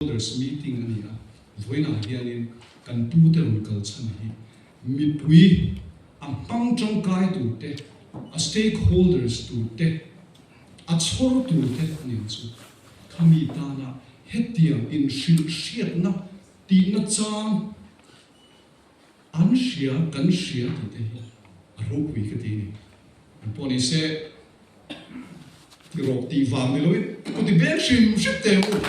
Stakeholders meeting a ni a, vawiinah hianin kan pute rawn kal chhan hi mipui a hmang tangkai tur te, a stakeholders tur te, a chhawr tur te a ni ang chu. Khami tana hetiang inhrilh hriatna tihna chang an hria, kan hria tih te hi a ropui ka ti a ni. An pawh ni se ti rawh tih vang ni loin ku ti beng hrim hrim teh u.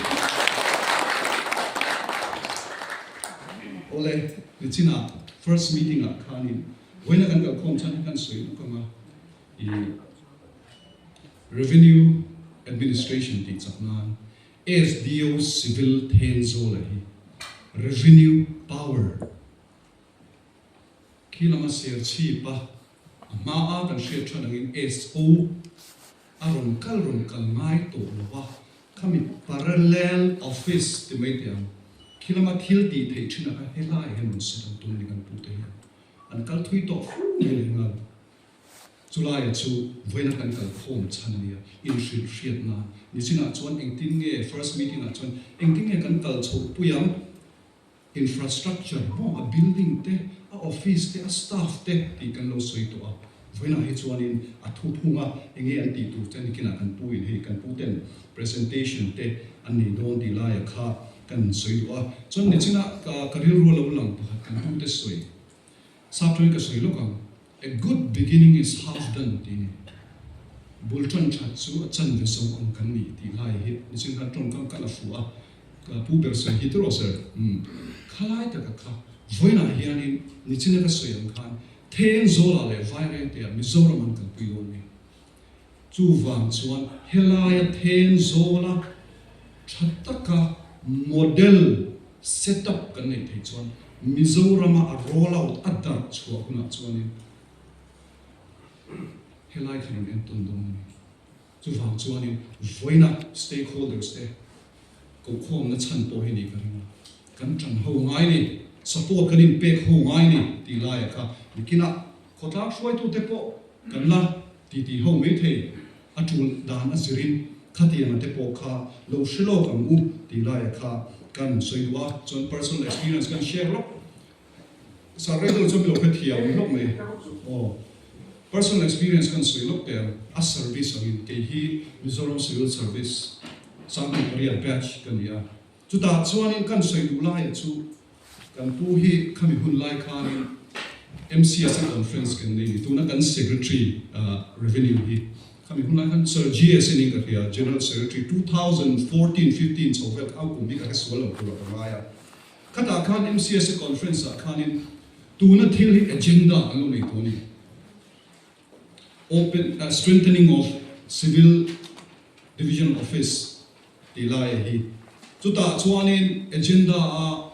Awle, nichinah first meeting ah khanin vawiina kan kalkhawm chhan hi kan sawi lawk ang a, i Revenue Administration tih chak nan SDO Civil Thenzawl-a hi Revenue Power khi lama Serchhip a a hma a kan hriat than angin SO a rawn kal rawn kal ngai tawh lo va, khami Parallel Office ti mai teh ang, khi lama thil tih theih thin a kha helai hian rawn set ang tum ni kan pute hian an kal thui tawh fu mai leh nghal. Chulaia chu vawiina kan kal khawm chhan a nia, inhrilh hriat nan. Nichinah chuan engtin nge first meeting ah chuan engtin nge kan kal chhoh pui ang? Infrastructure maw, a building te, a office te, a staff te tih kan lo sawi tawh a. Vawiinah hi chuanin a thuphung a enge an tih tur te nikinah kan pu in hei kan pu ten presentation te an nei dawn tih laia kha kan sawi duh a. Chuan nichinah ka rilru a lo lang pakhat kan pu te sawi. Sapṭawin ka sawi lawk ang, A good beginning is half done tih a ni. Bul ṭan ṭhat chu a chanve zo ang kan ni tih lai hi nichin khan ṭawngkam ka la fuh a, ka pu ber sawi hi tiraw sir? Umm, khalai taka kha vawiinah hianin nichina ka sawi ang khan Thenzawl-ah leh Vairengte-ah Mizoram an kalpui dawn a ni. Chuvang chuan helaia Thenzawla tha taka model set up kan neih theih chuan Mizorama a roll out a darh chhuah hunah chuanin helai kha rawn entawn dawn a ni. Chuvang chuanin vawiina stakeholders te kokhawmna chhan pawh hi nih ka ring a, kan tan ho ngai ni, support kan inpek ho ngai ni tih laia kha nikinah khawtlang hruaitute pawh kan la titi ho mai thei, a tul dan a zirin khatianga te pawh kha lo hre lawk ang u tih laia kha kan sawi duh a, chuan personal experience kan share lawk. Sir Rachel chuan min lo hre thiam lawk mai aw. Personal experience kan sawi lawk teh ang, a service angin kei hi Mizoram Civil Service Sangkui pariat batch ka ni a, Chutah chuanin kan sawi duh laia chu kan pu hi khami hun lai khanin MCSA conference kan nei ni. Tuna kan Secretary Revenue hi khami hun lai khan Sir GS in ka hria, General Secretary 2014, 15 chho vel kha kum hi ka hre sual lo tur a ka ngai a. Khatah khan MCSA conference ah khanin tuna thil hi agenda an lo nei tawh a ni. Open Strengthening of Civil Division Office tih laia hi. Chutah chuanin agenda a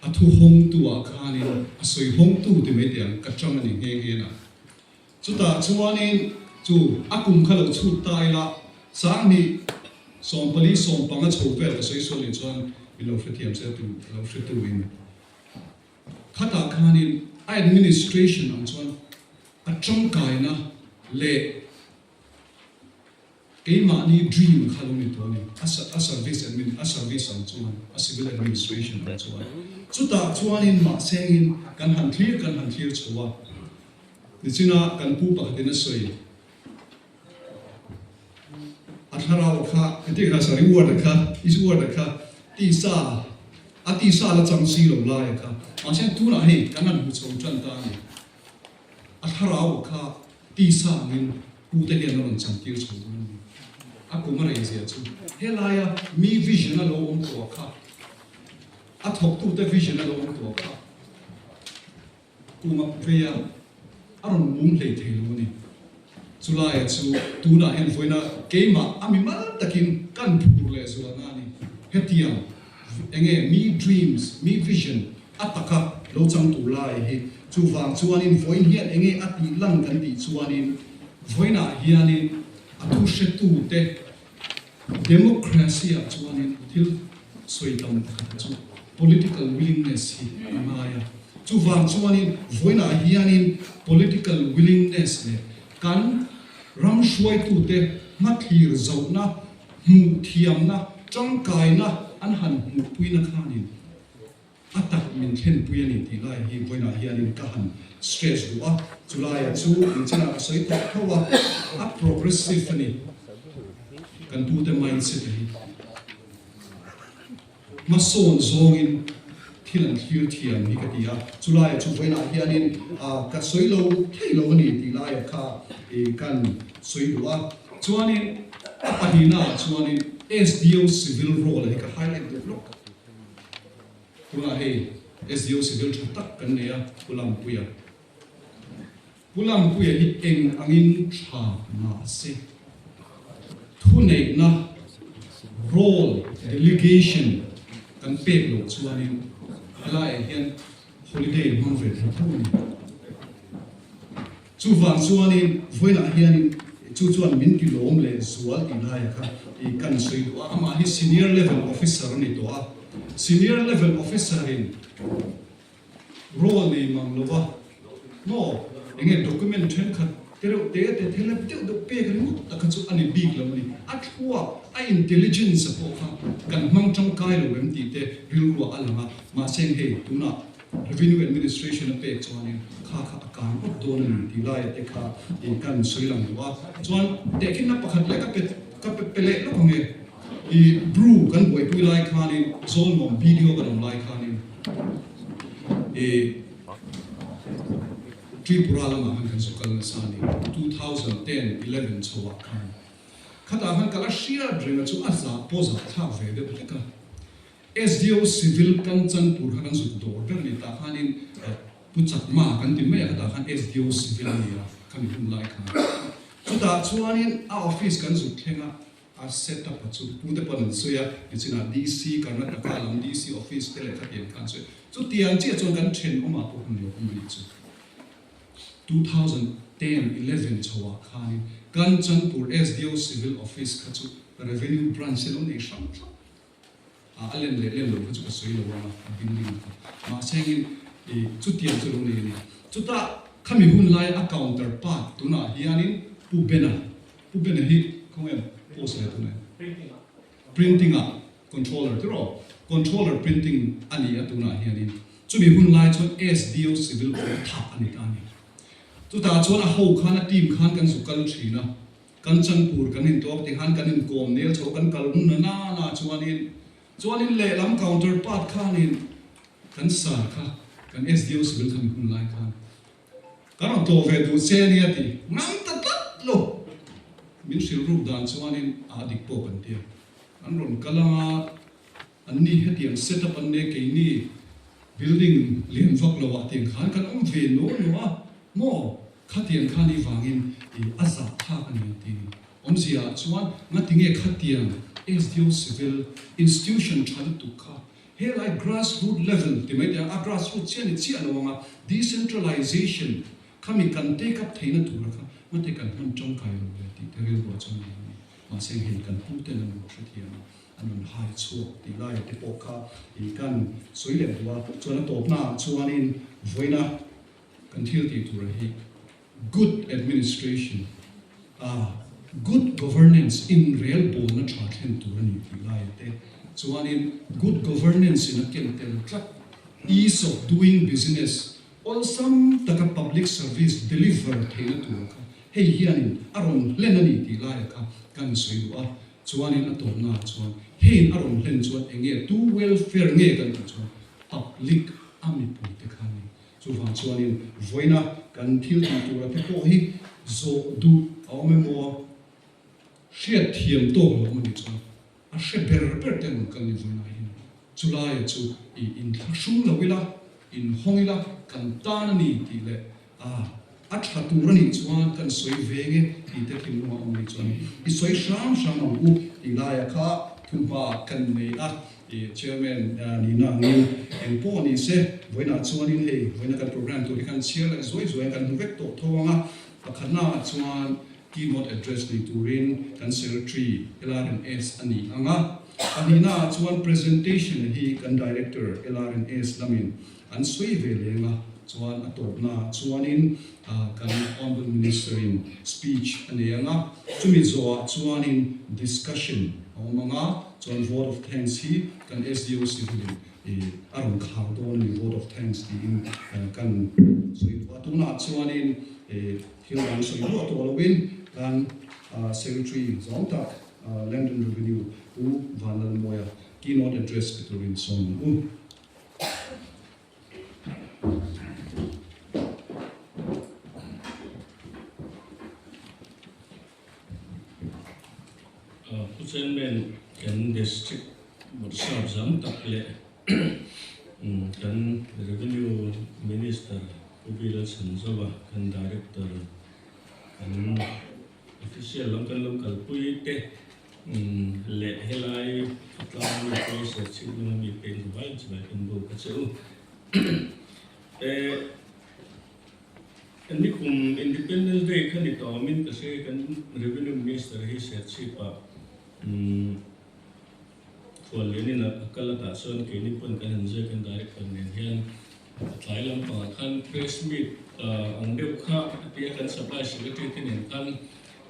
a thu hawngtu ah khanin a sawi hawngtu ti mai teh ang ka chang a ni nghe nghe na. Chutah chuanin chu a kum kha lo chhut ta ila 2014 15 chho vel ka sawi sual nih chuan min lo hrethiam se tu lo hretu in khatah khanin a administration ang chuan a tangkaina leh Keimahni dream kha lo ni tawh a ni, a a service admin a service ang chuan, a civil administration ang chuan. Chutah chuanin mahsengin kan han thlir kan han thlir chho a, nichina kan pu pakhatin a sawi, a thlarau kha, engtin kha sorry word a kha, is word a kha, tisa, a tisa la chang si lo lai a kha, mahse tunah hei kan han hmu chho tan ta a ni. A thlarau kha tisa angin pute hian a rawn chantir chho dawn a ni. A kum a rei zia chu helaia mi vision a lo awm tawh kha, a thawktute vision a lo awm tawh kha kum a vei a, a rawn mum hlei thei lo a ni. Chulaia chu tunah hian vawiina keimah a mi mal takin kan phur leh zualna a ni. Hetiang enge mi dreams, mi vision a taka lo chang tur lai hi chuvang chuanin vawiin hian enge a tih lang kan tih chuanin vawiinah hianin a thu hretute democracy ah chuanin thil sawi tam pakhat chu political willingness hi a ngai a. Chuvang chuanin vawiinah hianin political willingness leh kan ram hruaitute hmathlir zohna, hmuh thiamna, tangkaina. an han hmuhpuina khanin a tak min thlenpui a ni tih lai hi vawiinah hianin ka han stress duh a, chulaiah chu nichinah ka sawi tawh tho a, a progressive a ni kan pute mindset a hi. Hmasawn zawngin thil an thlir thiam hi ka ti a, chulaiah chu vawiinah hianin ka sawi lo thei lo a ni tih laiah kha kan sawi duh a. Chuanin a pahnihnaah chuanin SDO Civil role hi ka highlight duh lawk. Tunah hei SDO Civil tha tak kan nei a, Pu Lampuia. Pu Lampuia hi eng angin tha mah se, thuneihna, role, delegation kan pek loh chuanin helaiah hian holiday hmang ve thei tho a ni. Chuvang chuanin vawiinah hianin chu chuan min ti lawm leh zual tih laiah kha kan sawi duh a, amah hi senior level officer a ni tawh a, senior level officer in Role nei mang lo va, maw? Enge document thenkhat te reuh te te thil lep deuh deuh pek ringawt tak kha chu a ni bik lo a ni. A thluak, a intelligence a pawh kha kan hmang tangkai lo em tih te rilruah a lang a. Mahse hei tunah Revenue Administration a pek chuanin kha kha a kang awp dawn a ni tih laia te kha kan sawi lang duh a. Chuan tehkhinna pakhat leh ka pe ka pe leh lawk ang e. I Bru kan buaipui lai khanin Zawlnuam video kan awm lai khanin i Tripura lamah khan kan zu kal nasa a ni, 2010, 11 chho ah khan. Khatah khan ka la hriat reng a chu a zah pawh zah thlak ve deuh hlek a. SDO Civil Kanchanpur kha kan zuk dawr ber a ni tah khanin Pu Chakma kan ti mai a khatah khan SDO Civil a ni a khami hun lai khan. Chutah chuanin a office kan zuk thleng a. A set up a chu pu te pawn an sawi a, nichinah DC Karnataka lam DC office te leh khatiang khan sawi a, chutiang chiah chuan kan thenawmah pawh hun lo awm a nih chu. 2010, 11 chho ah khanin Kanchanpur SDO Civil Office kha chu Revenue Branch te lo nei hrang hrang a, a len leh len lo kha chu ka sawi lo ang a, a building kha. Mahse engin i chutiang chu lo nei a ni. Chutah khami hun lai a counter part tunah hianin Pu Bena Pu Bena hi khawnge post leh tunah hian? Printing ah controller tiraw? Controller printing a ni a tunah hianin chumi hun lai chuan SDO civil pawh thah a ni ta a ni. Chutah chuan a ho khan a team khan kan zu kal thin a, Kanchanpur kan intawk ti khan kan inkawm nel chho kan kal hun na na chuanin chuanin lehlam counter part khanin kan sar kha kan SDO civil khami hun lai khan Ka rawn tlawh ve duh che ania ti ngam ta tlat lo. Min hrilh ruk dan chuanin a dik pawh kan tia. An rawn kal ang a, an ni hetiang set up an nei keini building lian vak lo ah tiang khan kan awm ve nuau nuau a maw khatiang khan i vangin i a zah thlak a ni an ti ni. Awmzia ah chuan ngatinge khatiang SDO civil institution tha lutuk kha Helai grass root level ti mai teh a, a grass root chiah ni chiah lo ang a, decentralization khami kan take up theihna tura kha mate kan hman tangkai lo le tih te rilruah chuan a lang a ni. Mahse hei kan pu ten an rawn hrethiam a, an rawn hai chhuak tih laia te pawh kha ih kan sawi leh duh a, chuan a tawpnaah chuanin vawiina kan thil tih tura hi Good administration a good governance inrelbawlna tha thlen tur a ni tih lai te chuanin good governance in a ken tel tlat ease of doing business awlsam taka public service deliver theihna tur kha hei hianin a rawn hlen a ni tih laia kha kan sawi duh a chuanin a tawpnaah chuan heiin a rawn hlen chuan eng nge tu welfare nge kan tih chuan public a mipuite kha a ni. Chuvang chuanin vawiina kan thil tih tura te pawh hi zawh duh a awm emaw, hriat thiam tawk lo awm a nih chuan a hre ber ber te rawn kal ni vawiinah hian chulaia chu i inthlahrung lo ila, inhawng ila kan tan a ni tih leh a a tha tur a nih chuan kan sawi ve nge tih te thinlungah awm a nih chuan i sawi hram hram ang u tih laia kha thuhma kan nei a. I Chairman nihna angin eng pawh ni se, vawiinah chuanin hei vawiina kan program tur hi khan chhiar leh zuai zuai kan hmu vek tawh tho ang a, pakhatnaah chuan keynote address nei turin kan Secretary LRNS a ni ang a, pahnihnaah chuan presentation hi kan Director LRNS lamin an sawi ve leng a, chuan a tawpnaah chuanin kan Honourable Minister-in speech a nei ang a, chumi zawhah chuanin discussion a awm ang a. Chuan vote of thanks hi kan SDO civil in a rawn khar dawn a ni, vote of thanks tiin kan sawi duh a. Tunah chuanin thil dang sawi duah tawh loin kan Secretary zawng tak Land and Revenue Pu Vanlalmawia keynote address pe turin sawm ang u. Pu Chairman, kan District Bawrhsap zam tak leh kan Revenue Minister Pu Bill Chhanzova, kan Director, kan Official lam kan lo kalpui te leh helai khawtlang mi te Serchhip lama mi te in vai chibai kan bo ka che u. Kan nikum Independence Day kha ni tawh awmin ka hre kan Revenue Minister hi Serchhip ah khuallianin a kal a tah chuan keini pawn kan han zui a kan Director nen hian a tlai lampangah khan press meet ang deuh kha a ti a kan Supply Secretary te nen khan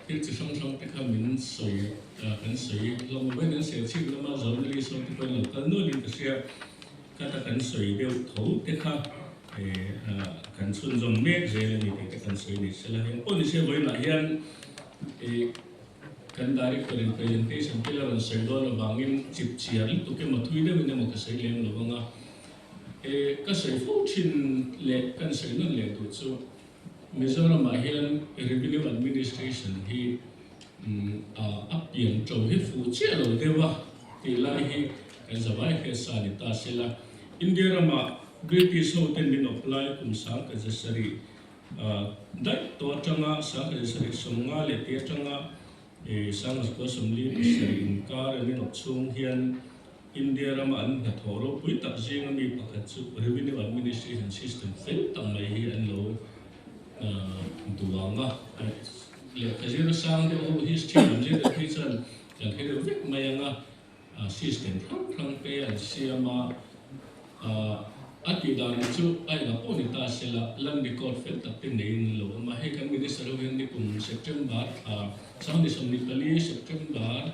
thil chi hrang hrang te kha min sawi kan sawi hlawm a vawiin an Serchhip lama Zonali sawn te pawhin lo kal nualin ka hria. Khata kan sawi deuh tho te kha kan chhunzawm mek zel a ni tih te kan sawi ni sela. Heng pawh ni se vawiinah hian kan director in presentation te la rawn sawi dawn avangin chip chhiar lutuk emaw thui deuhin emaw ka sawi lem lo vang a. Ka sawi fo thin leh kan sawi nawn leh duh chu Mizoramah hian Revenue Administration hi a pian to hi fuh chiah lo deuh a tih lai hi kan zavai hriat sa ni ta se la. India rama British ho ten min awp lai kum 1700 daih tawh atanga 1750 leh tih atanga 1947 inkar an inawp chhung hian India rama an hnathawh ropui tak zinga mi pakhat chu Revenue Administration System fel tak mai hi an lo duang a. Lehkha zir sang deuh ho history lam zir deuh phei chuan kan hre deuh vek mai ang a, system hrang hrang te an siam a, a tih dan chu a engah pawh ni ta se la, land record fel tak te neiin an lo awm a. Hei kan Minister ho hian nikum September thla 24 September,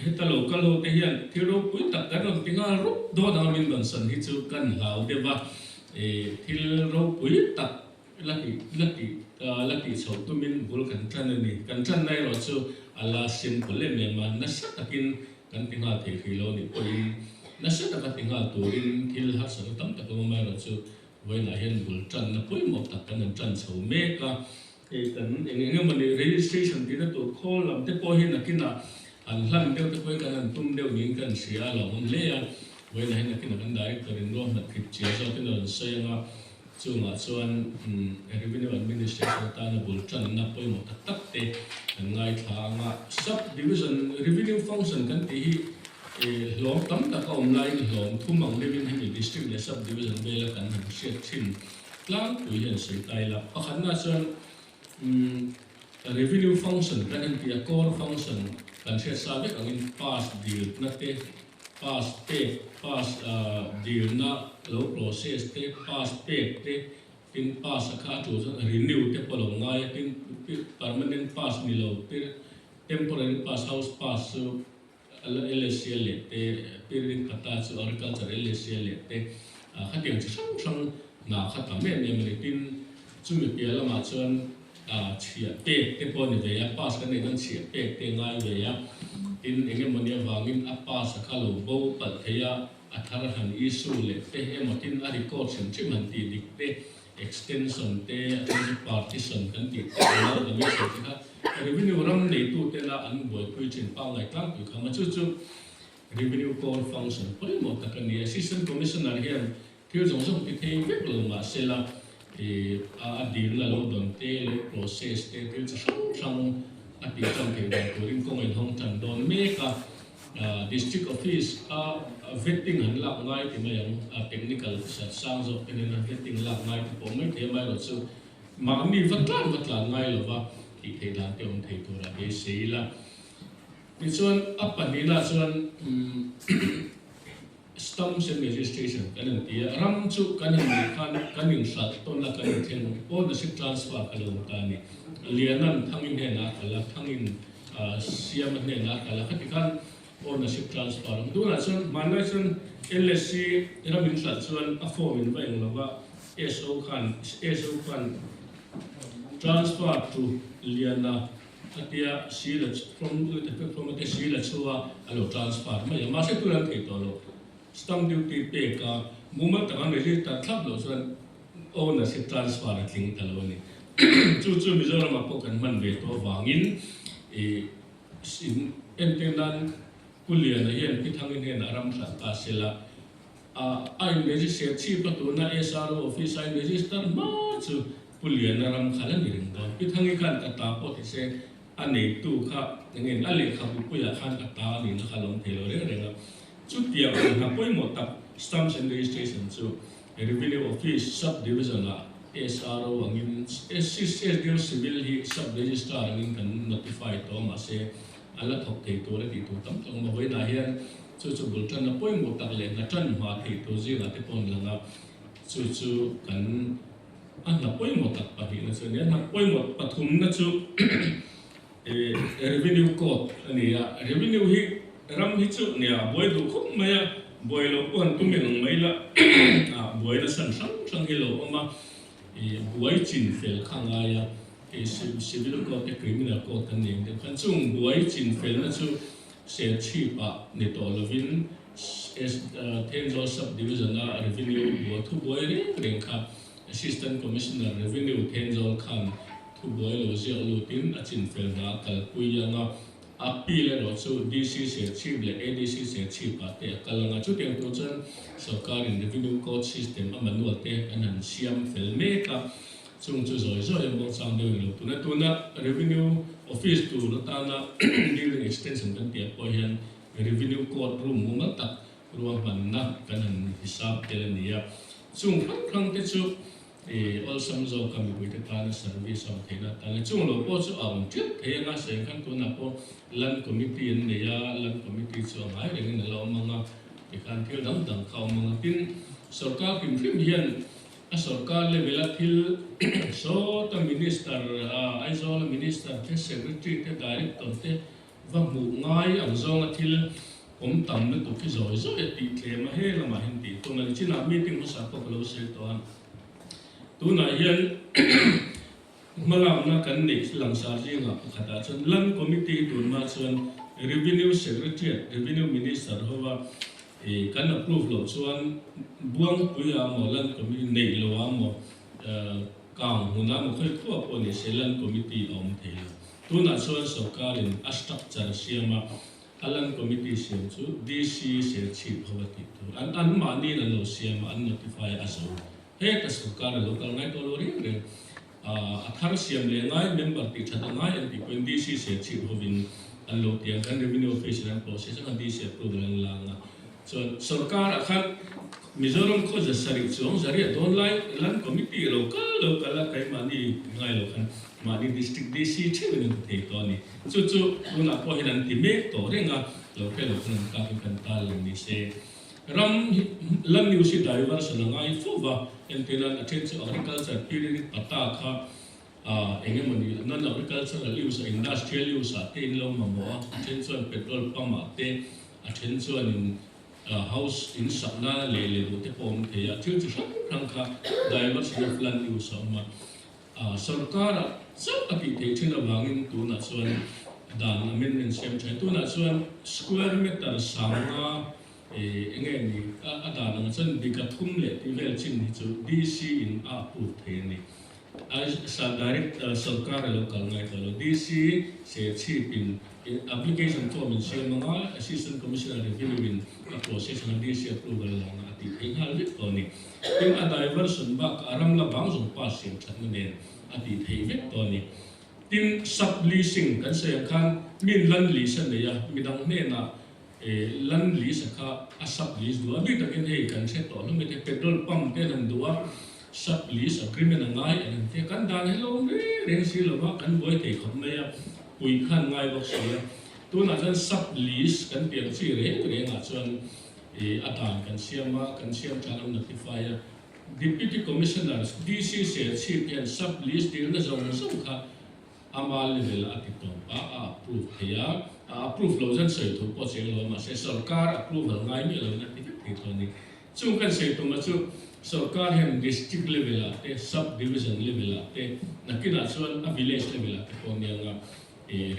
Heta lo kal ho te hian thil ropui tak kan rawn ti nghal rup dawn ang a min rawn sawn hi chu kan hlau deuh a, thil ropui tak la tih la tih la tih chhoh tumin bul kan tan a ni. Kan tanna erawh chu a la simple em em a, nasa takin kan ti nghal thei hrih lo a nih pawhin nasa taka ti nghal turin thil harsatna tam tak awm erawh chu vawiinah hian bul tanna pawimawh tak kan rawn tan chho mek a. Hei kan eng eng emaw ni registration tihna tur khawl lam te pawh hi nakinah an hlan deuh te pawh hi kan han tum deuh niin kan hria a lo awm hle a. Vawiinah hian nakinah kan director in ruahman thip chiah zawkin a rawn sawi ang a, chungah chuan Revenue Administration atana bul tanna pawimawh tak tak te kan ngaithla ang a. Sub Division Revenue Function kan tih hi hlawm tam tak a awm laiin hlawm thum ang deuhin hemi District leh Sub Division vela kan han hriat thin. Tlangpui hian sawi ta ila, pakhatna chuan revenue function kan han tih a, core function kan hriat sa vek angin pass dilna te, pass pek, pass dilna lo process te, pass pek te, tin pass a kha a tul chuan renew te pawh lo ngai a, tin permanent pass ni lo temporary pass, house pass chu LSC leh te, Pirin Pata chu Agriculture LSC leh te, khatiang chi hrang hrang hna kha tam em em a ni. Tin, chumi piah lamah chuan chhiah pek te pawh a ni ve a, pass kan neih dawn chhiah pek te a ngai ve a. Tin, eng emaw ni avangin a pass a kha lo bo palh thei a, a thar han issue leh te emaw tin a record hrim hrim han tih dik te, Extension te, a then chu partition kan tih te ang lo dang sawi te kha revenue ram neitu tena an buaipui thin pangngai tlangpui kha ma chu chu revenue core function pawimawh tak a ni. Assistant Commissioner hian thil zawng zawng ti thei vek lo mahsela a dilna lo dawn te lo process te thil chi hrang hrang a tih tan theih dan turin kawng inhawng tan dawn mek a. District Office a vetting han lak ngai ti mai ang, technical officer sang zawk te nena vetting lak ngai te pawh mai thei a, amaherawh chu mahni va tlan va tlan ngai lova tih theih dan te awm thei tura beisei ila. Tichuan a pahnihna chuan Stamps and Registration kan han ti a, ram chu kan han neih khan kan inhralh tawn a, kan inthleng ownership transfer kha lo awm ta a ni. Lianan Thangin hnenah a kal a, Thangin. Siama hnenah a kal a, khati khan ownership transfer a awm. Tunah chuan hmanlai chuan LSC ram in hralh chuan a form in va eng lova SO khan SO khan transfer to Liana a tia sila from with effect from a tia sila chhuah a lo transfer mai a, mahse tunah an thei tawh lo. Stamp duty pek a mumal taka an register thlap loh chuan ownership transfer a tling ta lo a ni. Chu chu Mizoramah pawh kan hman ve tawh avangin ih entir nan Pu Liana hian Pi Thangi hnenah ram hran ta se la, a a in register chip a tuna SRO office a in register hma chu Pu Liana ram kha la ni reng dawn. Pi Thangi khan ka ta pawh ti se a neitu kha engin a lehkhabu puiah khan a ta a nihna kha a lo awm thei lo reng reng a. Chutiang ang hna pawimawh tak Stamps and Registration chu Revenue Office Sub Division ah SRO angin SDO Civil hi Sub Registrar angin kan notify tawh a mahse a la thawk thei tur a tih tur tam tak a awm a. Vawiinah hian chu chu bul tanna pawimawh tak leh hna tan hma thei tur zingah te pawh an lang a, chu chu kan a hna pawimawh tak pahnihna chu a ni a. Hna pawimawh pathumna chu Revenue Code a ni a, Revenue hi ram hi chu nia buai duh khawp mai a, buai lo pawh han tum eng mai la, buai nasa hrang hrang hi lo awm a, buai chin fel kha ngai a, Civil Code te Criminal Code kan nei ang deuh khan chung buai chin felna chu Serchhip ah ni tawh lovin Thenzawl Sub Division a Revenue buai thubuai reng reng kha Assistant Commissioner Revenue Thenzawl khan Thubuai lo ziak lutin a chinfel hna a kalpui ang a, appeal erawh chu DC Serchhip leh ADC Serchhip ah te a kal ang a. Chutiang tur chuan sorkarin Revenue Code System a manual te an han siam fel mek a, chung chu zawi zawi a muangchang deuh in lo tun a. Tuna Revenue Office tur atana building extension kan tih ah pawh hian Revenue Court room mumal tak ruahmanna kan han hisap tel a ni a. Chung hrang hrang te chu I awlsam zawk a mipuite tana service a awm theihna atan leh chung lo pawh chu a awm teuh thei anga sawi khan tunah pawh Land Committee an nei a, Land Committee chu a ngai rengin a la awm ang a, tikhan thil dang dang kha a awm ang a, tin sorkar hrim hrim hian a sorkar level a thil sawta Minister Aizawl a Minister te Secretary te Director te va hmuh ngai ang zawnga thil awm tam lutuk hi zawi zawi a tih tlem a, he lamah hian tih tum a ni. Chinah meeting hmasa pawh ka lo sawi tawh a, tunah hian hmalakna kan neih langsar zingah pakhatah chuan Land Committee tunhma chuan Revenue Secretariat, Revenue Minister hova ih kan approve loh chuan Buangpuia maw Land Committee neih loh a maw kang hmunah maw khawi khuah pawh ni se Land Committee a awm thei lo. Tunah chuan sorkarin a structure a siam a, a Land Committee siam chu DC Serchhip ho a tih tur. An anmahniin an lo siam a, an notify a, a zo. Heta sorkar a lo kal ngai tawh lo reng reng. A thar siam leh ngai, member tih that a ngai an tih pawhin DC Serchhip hovin an lo ti ang. Kan Revenue Office in an process ang a, DC approval an la ang a. Chuan sorkarah khan Mizoram khaw za sarih chuang zariah dawn lai Land Committee lo kal lo kal a, keimahni ngai lo khan mahni District DC theuhin an ti thei tawh a ni. Chu chu tunah pawh hian an ti mek tawh reng a, lo hre lo khan an kak in kan tal lo ni se. Ram hi Land Use hi diversion a ngai fo va, entirnan a then chu Agriculture periodic pata kha eng emawni non-agricultural use ah industrial use ah te in lo mamawh a, a then chuan petrol pump ah te a then chuanin House in sak nana leh leh duh te pawh awm thei a, thil chi hrang hrang kha diversion of land use a awm a. Sorkar-ah chauh a tih theih thin avangin tunah chuan dan amendment siam tha. Tunah chuan square meter sanga eng nge ni a dan ang chuan bika thum leh tih vel chin hi chu DC in a approve thei a ni. Sa direct sorkar a lo kal ngai tawh lo. DC Serchhip in application form in siam ang a, Assistant Commissioner Revenue in a process ang a, DC approval a lang a, a tih theih nghal vek tawh a ni. Tin, a diversion bak a ram la vang zawng pass siam thatna nen a tih theih vek tawh a ni. Tin, sub leasing kan sawi ang khan min land lease a nei a, midang hnenah land lease a kha a sub lease duh a, bik takin hei kan hre tawh hlawm mai te, petrol pump te an han duh a, sub lease agreement a ngai an han ti a, kan dan hi lo awm reng reng si lo va, kan buai thei khawp mai a, pui khan ngai bawk si a, tunah chuan sub lease kan tih ang chi reng reng ah chuan a dan kan siam a, kan siam tan an notify a, Deputy Commissioner, DC Serchhip hian sub lease dilna zawng zawng kha. Ama level a ti tawp a, a approve thei a, a approve lo zan sawi thu pawh cheng lo mahse sorkar approval ngai miah loin a ti vek thei tawh a ni. Chung kan sawi tum a chu sorkar hian district level ah te, sub division level ah te, nakinah chuan a village level ah te pawh nia nga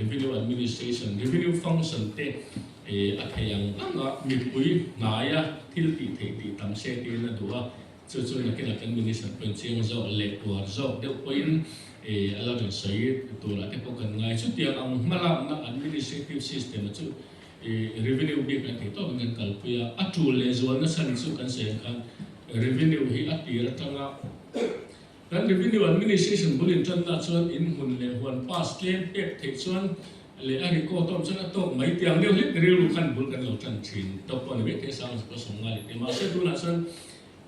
revenue administration, revenue function te a thei ang ang a mipui hnaia thil tih theih tih tam se tiin a duh a. Chu chu nakinah kan Minister pawhin chiang zawk leh tuar zawk deuh pawhin a la rawn sawi turah te pawh kan ngai. Chutiang ang hmalakna administrative system a chu revenue bik an tih tawkin kan kalpui a, a tul leh zualna chhan chu kan sawi ang khan revenue hi a tir atanga kan revenue administration bul intanna chuan inhmun leh huan pass tlem pek theih chuan leh a record awm chuan a tawk mai tiang deuh hlek rilru khan bul kan lo tan thin tawk pawh a ni mai thei sang chu ka sawm ngai leh teh mahse tunah chuan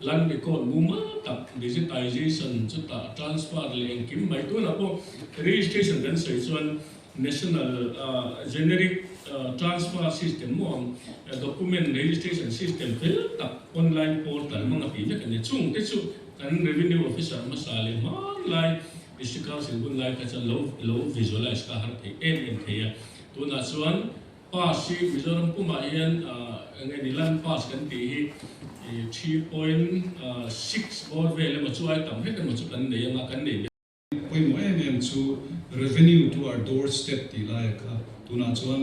Land record mumal tak digitization chutah transfer leh engkim mai tunah pawh registration kan sawi chuan national generic transfer system maw ang document registration system fel tak online portal hmang a tih vek a ni. Chung te chu kan revenue officer hmasa leh hmanlai district council hun lai kha chuan lo lo visualize kha har theih em em thei a. Tunah chuan Pass hi Mizoram pumah hian eng nge ni land pass kan tih hi 3.6 bawr vel emaw chu ai tam hlek emaw chu kan nei anga kan nei Pawimawh em em chu revenue to our door step tih laia kha tunah chuan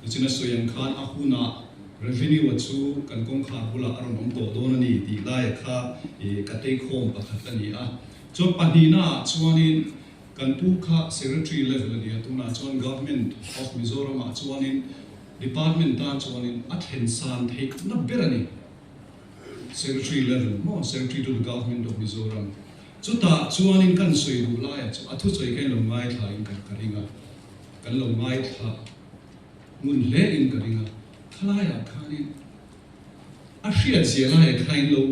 nichina sawi ang khan a hunah revenue a chu kan kawngkhar bulah a rawn awm tawh dawn a ni tih laia kha ka teikhawm pakhat a ni a. Chuan pahnihnaah chuanin Kan pu kha Secretary level a ni a, tunah chuan Government of Mizoram ah chuanin Department tan chuanin a thlen san theihna ber a ni. Secretary level maw, Secretary to the Government of Mizoram. Chutah chuanin kan sawi duh laiah chu a thusawi kha in lo ngaithla in ka ka ring a, kan lo ngaithla ngun hle in ka ring a, khalaiah khanin a hriat zia laiah kha in lo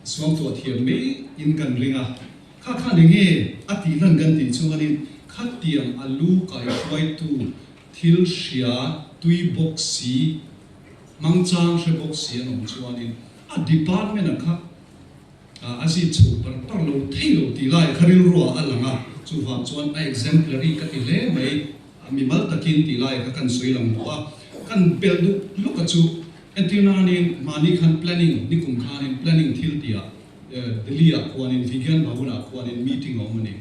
Suangtuah thiam mai in kan ring a, kha khan enge a tih hlan kan tih chuanin khatiang a lu kaihruaitu thil hria tui bawk si, hmangchang hre bawk si an awm chuanin a department a kha a zit chho par par lo thei lo tih lai kha rilruah a lang a, chuvang chuan a exemplary ka ti hle mai, a mimal takin tih lai kha kan sawi lang duh a, kan belh duh lawk a chu. Entir nanin mahni khan planning, nikum khanin planning thil tihah Delhi-ah khuanin Vigyan Bhavan-ah khuanin meeting a awm a ni.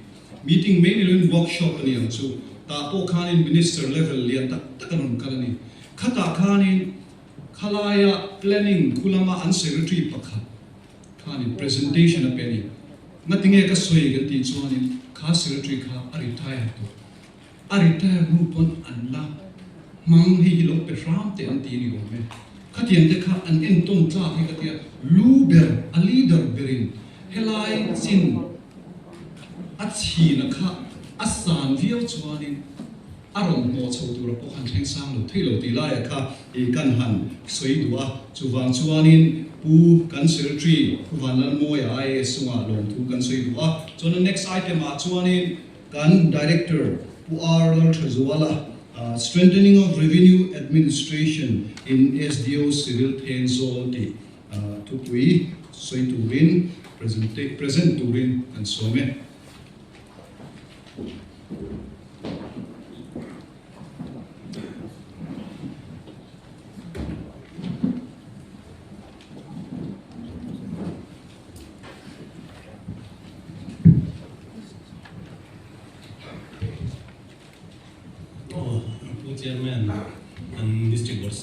Meeting mai ni loin workshop a ni ang chu. Tah pawh khanin minister level lian tak tak an rawn kal a ni. Khatah khanin khalaia planning khu lama an secretary pakhat khanin presentation a pe a ni. Ngatinge ka sawi kan tih chuanin kha secretary kha a retire tawh. A retire hnu pawn an la hmang hei hi lo pe hram teh an ti a ni awm e. Khatiang te kha an entawn tlak hi ka tia lu ber a leader berin helai chin a chhina kha a san viau chuanin a rawn hnawh chho tura pawh khan thleng sang lo thei lo tih laiah kha i kan han sawi duh a. Chuvang chuanin Pu kan Secretary Pu Vanlalmawia IAS chungah lawmthu kan sawi duh a. Chuan a next item ah chuanin Kan Director Pu R Lalthazuala, Strengthening of Revenue Administration in SDO Civil Thenzawl tih thupui sawi turin present turin kan sawm e. Aw Pu Chairman kan District Board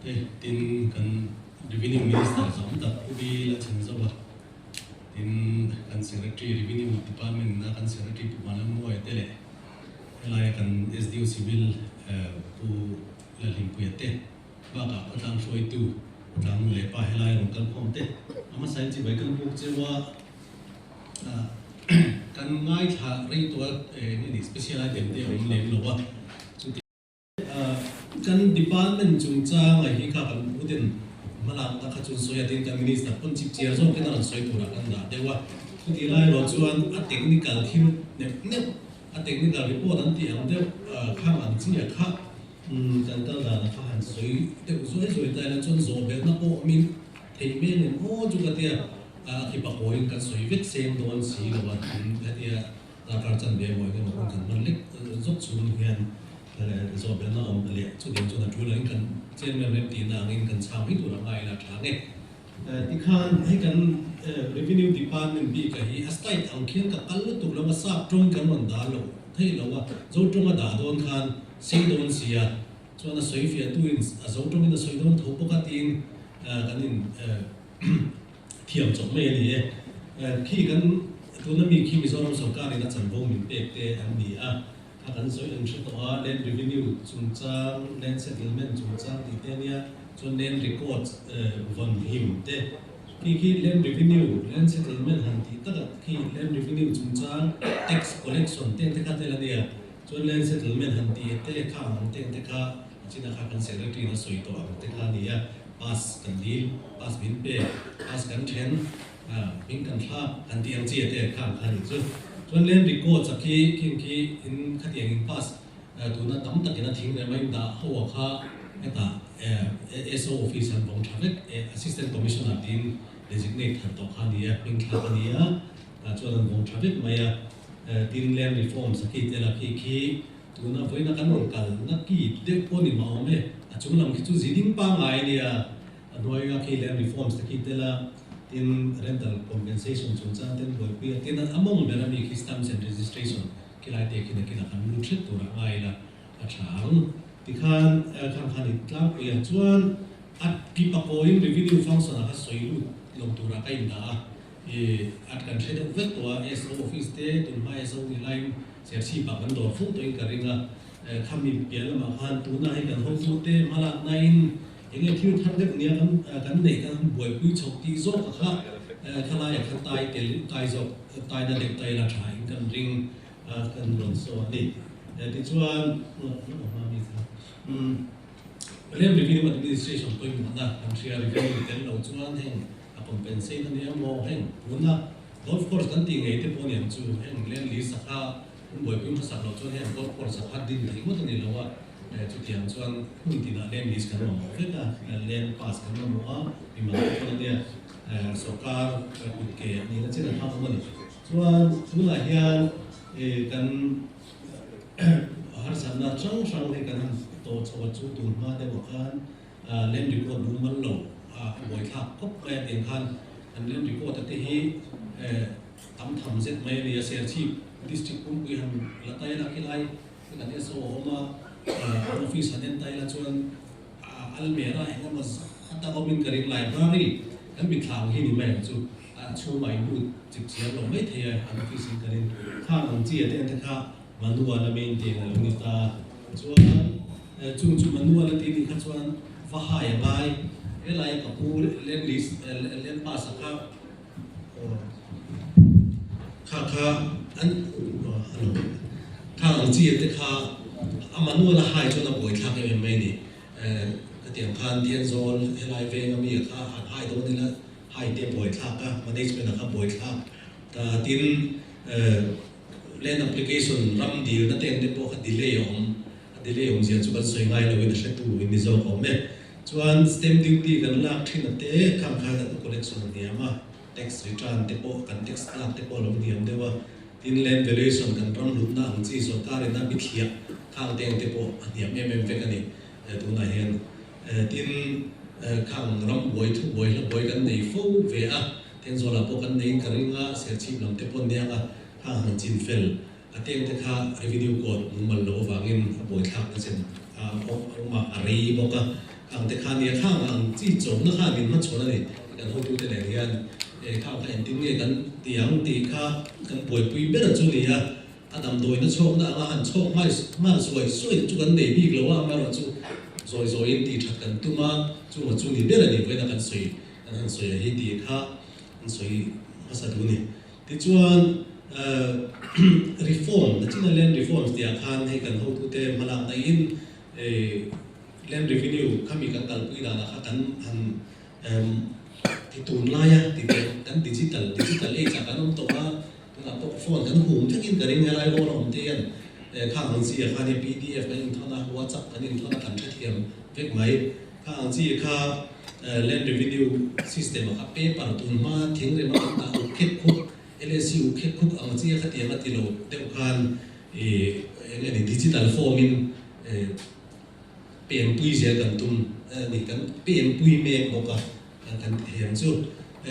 te tin kan Revenue Minister zawm tak Pu Bi la chhan zauh a, tin kan Secretary Revenue Department a kan Secretary Pu Vanlalmuaia te leh helaia kan SDO Civil Pu Lalhlimpuia te Bakah khawtlang hruaitu khawtlang nu leh pa helai rawn kal khawm te a hmasa in chibai kan buk cheu a, kan ngaithla rei tawh a eng nge ni special item te a awm lem lo a, chuti kan department chungchang ah hi kha kan uten hmalakna kha chuan sawi a tin kan minister pawn chip chiar zawkin a rawn sawi turah kan dah deuh a, chuti lai erawh chuan a technical thil neuh neuh a technical report an tih ang deuh khang ang chi a kha. Umm kan kal dan a kha han sawi deuh zuai zuai ta ila chuan zawh belhna pawh awmin theih hmel em aw chu ka tia a khi pakawiin kan sawi vek seng dawn si lo a tin ka tia Darkar chanve emaw eng emaw hun kan hman lek zawk chhung hian zawh belhna awm leh chutiang chuan a tul angin kan chairman rem tihna angin kan chhang mai tur a ngai ila tha nge. Tikhan hei kan Revenue Department bik a hi a slide ang khian ka kal lutuk lo a, sap tawng kan rawn dah loh theih lo a, zo tawng a dah dawn khan sei dawn si a, chuan a sawi fiah tu in a zo tawngin a sawi dawn tho bawk a tiin kan in thiam chawp mai a ni e. Khi kan tuna mi khi Mizoram sorkar in a chanvo min pek te an ni a, kha kan sawi an hre tawh a, land revenue chungchang, land settlement chungchang tih te a nia, chuan land records vawn him te. Khi khi land revenue, land settlement han tih takah khi land revenue chungchang, tax collection te te kha tel a nia, chuan land settlement han tih te kha ang te te kha a chinah kha kan secretary in a sawi tawh ang te kha a ni a. Pass kan dil, pass min pe, pass kan then, hming kan thlak kan tih ang chi a te khang kha nih chu. Chuan land records a khi khing khi in khatiang in pass tuna tam takin a thing rem a in dah ho a kha hetah SO office an vawng tha vek Assistant Commissioner tiin designate thar tawh kha a ni a, hming thlak a ni a, tah chuan an vawng tha vek mai a. Tin land reforms a khi tel a khi khi Tuna vawiina kan rawn kal na ki deuh pawh ni mah awm e, a chung lam khi chu zi ding pangngai a nia, a hnuaia khi land reforms te khi tel a, tin rental compensation chungchang ten buaipui a, tin a mawng ber ami khi stamps and registration khi lai te khi nakinah kan lut hret turah ngai ila a tha ang. Tikhan khang khan i tlangpui a, chuan a ki pakawiin revenue function ah kha sawi lut lo turah ka indah a, I at kan hre deuh vek tawh a, SO office te tunhma SO ni laiin Serchhip ah kan dawr fo tawhin ka ring a, khami piah lamah khan tuna hei kan hotu te hmalakna in enge thil thar deuh nia kan kan neih kan han buaipui chhoh tih zawk a kha khalai ah kha tai tel tai zawk tai na deuh tai la tha in kan ring a kan rawn saw a ni. Tichuan Rem Revenue Administration pawimawhna kan hria revenue tel lo chuan heng A compensate a nia maw heng tuna golf course kan tih ngei te pawh aniang chu heng land lease a kha an buaipui hmasak loh chuan heng golf course a kha din thei ngawt a ni lo a, chutiang chuan hmun tinah land lease kan mamawh vek a, land pass kan mamawh a, mimal te pawn ania sorkar kut ke a nihna chin a kha awm a ni. Chuan tunah hian kan harsatna hrang hrang hei kan han tawh chho a chu tun hma deuhah khan Land record mumal lo a buaithlak khawp mai a tiang khan an land record a te hi tam tham zet mai a ni a, Serchhip district pumpui han la tai la khilai kan SO a awm a, an office han en tai la chuan almera eng emaw zat a awmin ka ring library kan mitthla ang hi ni mai ang chu a chhungah in lut chip chiar lo mai thei a an office in ka ring khang ang chi a te en te kha manual a main tiang a lo ni ta chuan Chung chu manual a tih nih kha chuan va hai a ngai. Helai ka pu land lease land pass a kha kha kha an hello kha ang chi te kha a manual a hai chuan a buai thlak em em mai ni. Khatiang khan Thenzawl helai veng ami a kha han hai dawn ila hai te buai thlak a management a kha buai thlak ta tin Land application ram dilna te ang te pawh kha delay a awm, a delay awmzia chu kan sawi ngai loin a hretu in ni zawk awm e. Chuan stamp duty kan lak thin a te khang khan an collection a hniam a, tax return te pawh kan tax lak te pawh a lo hniam deuh a, tin land valuation kan ram hlutna ang chi sorkar in a bithliah khang te ang te pawh a hniam em em vek a ni tunah hian. Tin khang ram buai thu buai hla buai kan nei fo ve a, Thenzawl ah pawh kan neiin ka ring a, Serchhip lam te pawh aniang a, Khang han chin fel a teng te kha revenue code mumal loh avangin a buaithlak na chen a awm a, a rei bawk a. Khang te kha nia khang ang chi chawmna khan min hmachhawn a ni. Kan hotute nen hian khang kha engtin nge kan ti ang tih kha kan buaipui ber chu ni a. A damdawina chhawkna anga han chhawk nghal suai suai chu kan nei bik lo a, amaherawhchu zawi zawiin tih that kan tum a, chunga chu ni ber a ni vawiin a kan sawi kan han sawi a hi tih kha an sawi hmasa duh a ni. Tichuan, reform, Nachina Land Reforms tihah khan hei kan hotute hmalakna in Land Revenue khami kan kalpui danah kha kan han ti tunlaia ti teh kan digital, digital age ah kan awm tawh a, tunah pawh phone kan hum thlengin ka ring helai hall a awm te hian khang ang chi ah khan hei pdf kan inthawn a, WhatsApp kan inthawn a kan hrethiam vek mai. Khang ang chi kha Land Revenue System ah kha paper tunhma thing rema kan dah uk khep khup. LSU khek khuk ang chi a khatiang a ti lo deuh khan ih eng nge ni digital form in pen pui zel kan tum a ni, kan pen pui mek bawk a kan thiam chu.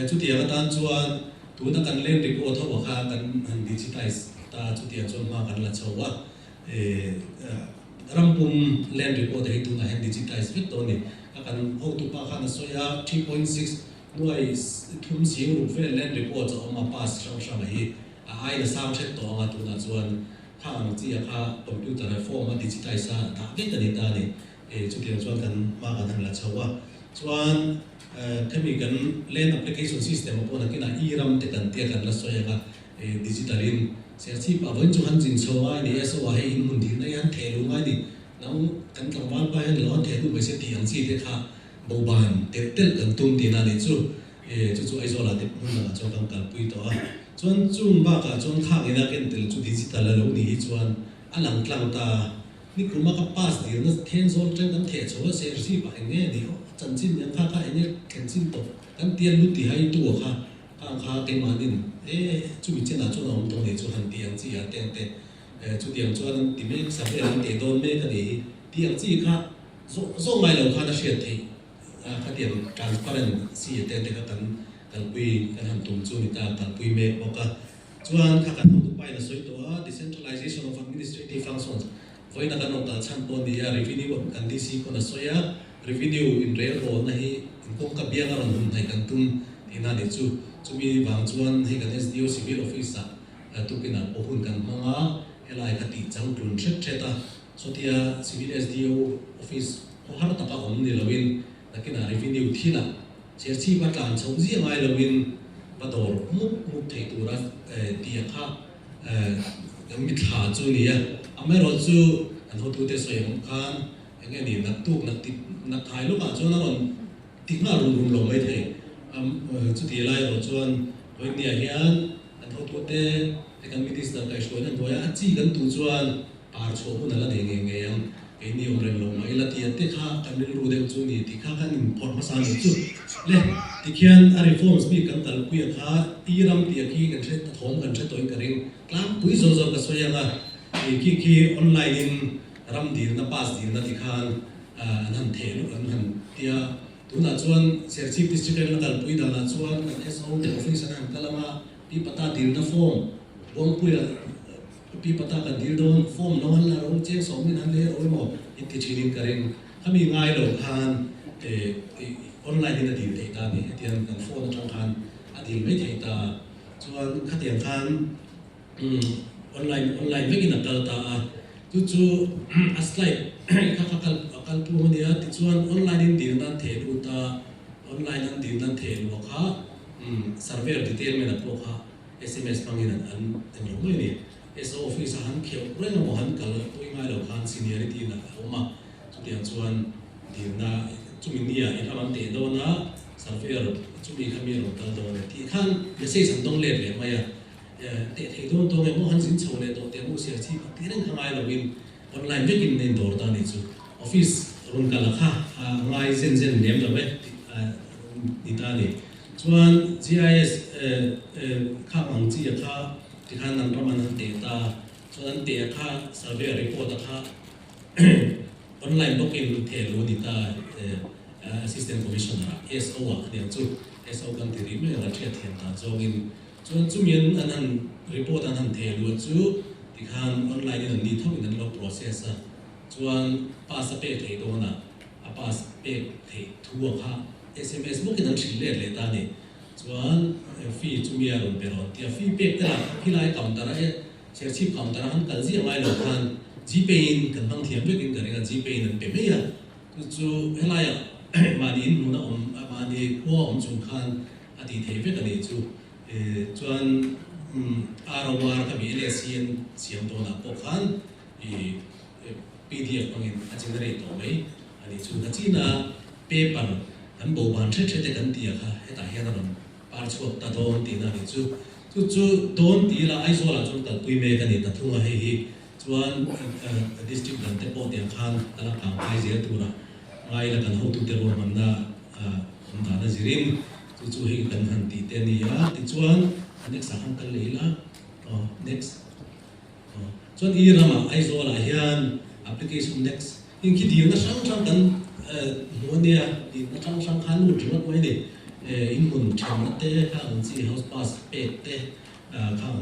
Chutiang atan chuan tuna kan land record ho ah kha kan han digitize ta chutiang chuan hma kan la chho a. Rampum land record hi tunah hian digitize vek tawh a ni. A kan hotupa khan a sawi a, 3.6 nuai thum sing ruk vel land records a awm a, pass hrang hrang a hi a aina sang hret tawh ang a, tunah chuan kha ang chi a kha computer a form a digitize a dah vek a ni ta a ni. Chutiang chuan kan hma kan han la chho a, chuan khami kan land application system a pawh nakinah e-ram te kan tia kan la sawi ang a, Digital in Serchhip ah vawiin chu han zin chho ngai ni e, so ah hei in hmun dil na hi han theh luh ngai ni, nang kan tlangval pa hian lo han theh luh mai se tih ang chi te kha boban telh telh kan tum tihna a nih chu. Chu chu Aizawl ah te hmun dangah chuan kan kalpui tawh a, chuan chung bakah chuan khang ina ken tel chu digital a lo nih hi chuan a lang tlang ta. Nikum a ka pass dilna Thenzawl atang kan theh chho a, Serchhip ah eng nge ni aw, a chanchin nen kha kha eng nge thlen chin tawh kan tial lut tih hai tu ah kha Khang kha keimahnin e chumi chenah chuan a awm tawh nih chu han ti ang chi ah te ang te chutiang chuan an ti mek sa vel an teh dawn mek a nih hi ti ang chi kha zawh zawh ngai lo khan a hriat theih a khatiang transparent si te te kha kan kalpui kan han tum chu ni ta kalpui mek bawk a chuan kha kan hotu pain a sawi tawh a decentralization of administrative functions vawiina kan rawn kal chhan pawh a ni a revenue kan DC pawn a sawi a Revenue inrelrawlna hi inkawngka bianga rawn hun hnaih kan tum tihna a nih chu. Chumi vang chuan hei kan SDO Civil Office-ah tukinah pawh hun kan hmang a, helai kha tih chang tlun hret hret a. Sawtia Civil SDO Office khawhar taka awm ni loin nakinah Revenue thilah Serchhip a tlan chhoh ziah ngai loin va dawr mup mup theih tura tih a kha kan mithla chu a ni a. Amaherawhchu an hotute sawi ang khan Eng nge ni, naktuk nak ti nak thai lawkah chuan a rawn ti nghal rum rum lo mai thei. Chuti lai erawh chuan Vawinia hian kan hotute te kan Minister kaihhruaina hnuaia a chi kan tuh chuan par chhuah hun a la nei ngei ngei ang. Keini awm reng lo mah ila tia te kha kan rilru deuh chu ni tih kha kan inphawrh hmasa a nih chu. Le, tikhian a reforms bik kan kalpui a kha i ram tih a khi kan hre thawm kan hre tawhin ka ring. Tlangpui zawr zawr ka sawi ang a, khi khi online in Ram dilna pass dilna ti khan an han theh luh an han ti a, tunah chuan Serchhip District reng a kalpui danah chuan kan SO te office an han kal ang a, Pi Pata dilna form Buangpuia Pi Pata kan dil dawn form lo han la ro cheng sawmin han lei ro emaw in ti thinin ka ring. Khami ngai lo khan online in a dil theih ta a ni, hetiang kan phone atang khan a dil mai theih ta a, chuan khatiang khan Online online vekin a kal ta a, chu chu a slide kha kha kal a kal tlung a nia, tichuan online in dil nan theh lut a, online an dil nan theh luh kha surveyor detail a pawh kha sms hmangin an an eng lo mai a ni. SO office a han kheuh reng emaw han kal pui ngai lo khan seniority in a awm a, chutiang chuan dilna chumi nia i ram an teh dawn a, surveyor chumi kha mi a rawn kal dawn e tih khan message an dawng let leh mai a. Teh thei dawn tawng emaw han zin chho leh tawh teh maw siar chhi khat tih reng kha ngai loin online vekin a indawr ta a nih chu. Office rawn kal a kha a ngai zen zen lem lo e tih a ni ta a ni. Chuan GIS khak ang chi a kha tikhan an ram an han teh ta a, chuan an teh a kha survey report a kha online bawkin theh lo a ni ta Assistant Commissioner ah SO ah a niang chu SO kan ti rih mai ang a hriatthiam dan zawngin. Chuan chumi an an han report an han theh luat chu tikhan online in an ni tho in an lo process a, chuan pass a pek theih dawn a, a pass pek theih thu a kha sms bawkin an hrilh let leh ta a ni. Chuan fee chumi a rawn pe rawn tia fee pek te lah khilai counter a e Serchhip counter a han kal ziah ngai lo khan gpay in kan hmang thiam vek in ka ring a, gpay in an pe mai a, chu chu helaiah mahni in hmun a awm mahni khua a awm chung khan a tih theih vek a nih chu. Chuan ROR kha mi LSC an siam dawnah pawh khan pdf hmangin a generate tawh mai a nih chu. Nachina paper kan bo ban hret hret e kan tih a kha hetah hian a rawn par chhuak ta dawn tihna a nih chu. Chu chu dawn ti ila Aizawlah chuan kalpui mek a ni ta thung a hei hi. Chuan district dang te pawh tiang khan a la kang kai zel tura ngai ila kan hotute ruahmanna awm dan a zirin chu chu hei kan han tih te a ni a. Tichuan. A next ah khan kal leh ila aw next aw chuan i ramah Aizawl ah hian application next heng khi dilna hrang hrang kan hmu a nia dilna hrang hrang khan lut ringawt mai a ni inhmun thenna te khang ang chi house pass pek te khang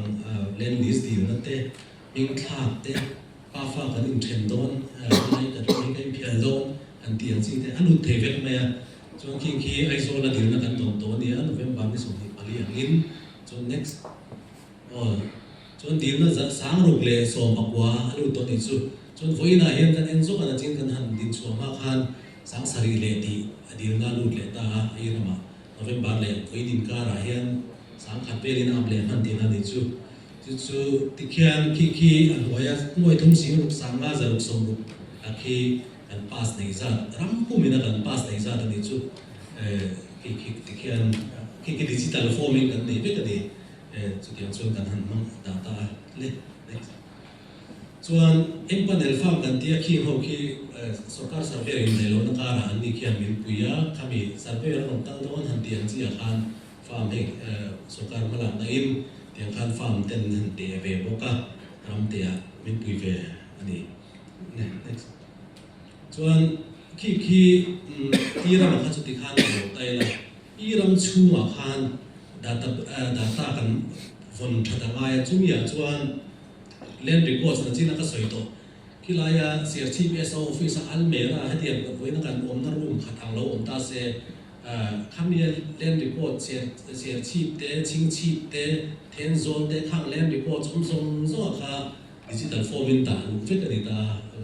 land lease dilna te hming thlak te pa fa kan inthen dawn helai kan hming ka inphial dawn han tih ang chi te a lut thei vek mai a. Chuan khing khi Aizawl a dilna kan dawn tawh a nia, November ni 24 angin chuan next aw chuan dilna 619 a lut tawh nih chu. Chuan vawiinah hian kan en zawk a nachin kan han din chhuah hma khan 7000 leh tih a dilna a lut leh ta a, hei ramah November leh vawiin inkarah hian 10,000 velin a up leh hman tihna nih chu. Chu chu tikhian khi khi a hnuaia nuai thum sing ruk sanga zaruk sawmruk a khi Kan pass nei zat, ram pum ina kan pass nei zat a nih chu khi khi tikhian khi khi digital form in kan nei vek a ni. Chutiang chuan kan han hmang dah ta a le. Next. Chuan empanel farm kan tia khing ho khi sorkar surveyor in nei lohna karah an ni khian min pui a, khami surveyor an rawn kal dawn han tih ang chiah khan farm hei sorkar hmalakna in tiang khan farm ten han teh ve bawk a, ram teh ah min pui ve a ni. Next. Chuan khi khi i ramah khan chuti khan ka lo tail a, i ram chhungah khan data data kan vawn that a ngai a, chumi ah chuan land records na chin a ka sawi tawh. Khilaia Serchhip SO office a Almera hetiang vawiina kan awmna room khat ang lo awm ta se, Khamia land record Serchhip te, Chhingchhip te, Thenzawl te khang land records awm zawng zawng ah kha Digital form in dah luh vek a ni ta,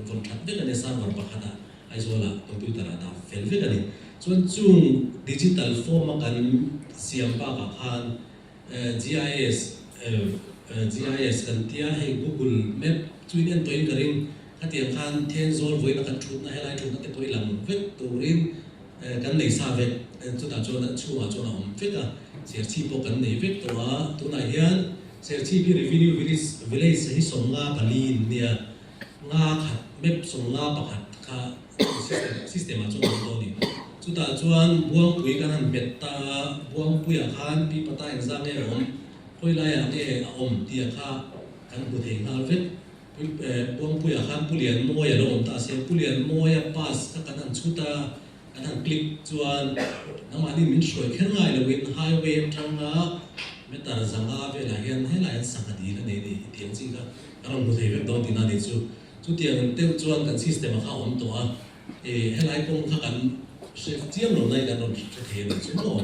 vawn that vek a ni a, server pakhat ah Aizawl ah computer ah dah fel vek a ni. Chuan chung digital form a kan siam bak ah khan GIS GIS kan tia hei Google map chu in en tawh in ka ring, khatiang khan Thenzawl vawiin a kan thutna helai thutna te pawh i lang vek turin kan nei sa vek, chutah chuan a chhungah chuan a awm vek a, Serchhip pawh kan nei vek tawh a, tunah hian Serchhip hi Revenue Village Village hi 54 in nia, nga khat map 51 kha system system ah chuan a awm dawn a ni. Chutah chuan Buangpui kan han hmet ta a, Buangpuiah khan pi pata engzah nge a awm, khawi laiah nge a awm tih kha kan hmu thei nghal vek. Buangpuiah khan Pu Lianmawia lo awm ta a sia, Pu Lianmawia pass kha kan han chhut a, kan han click chuan nangmahni min hruai kher ngai loin highway atanga meter 500 velah hian helai hian sangha dil a nei a ni i tih ang chi kha ka rawn hmu thei vek dawn tihna a nih chu. Chutiang deuh chuan kan system a kha a awm tawh a, helai kawng kha kan hre chiang lo nai kan rawn hre thei a nih chu maw?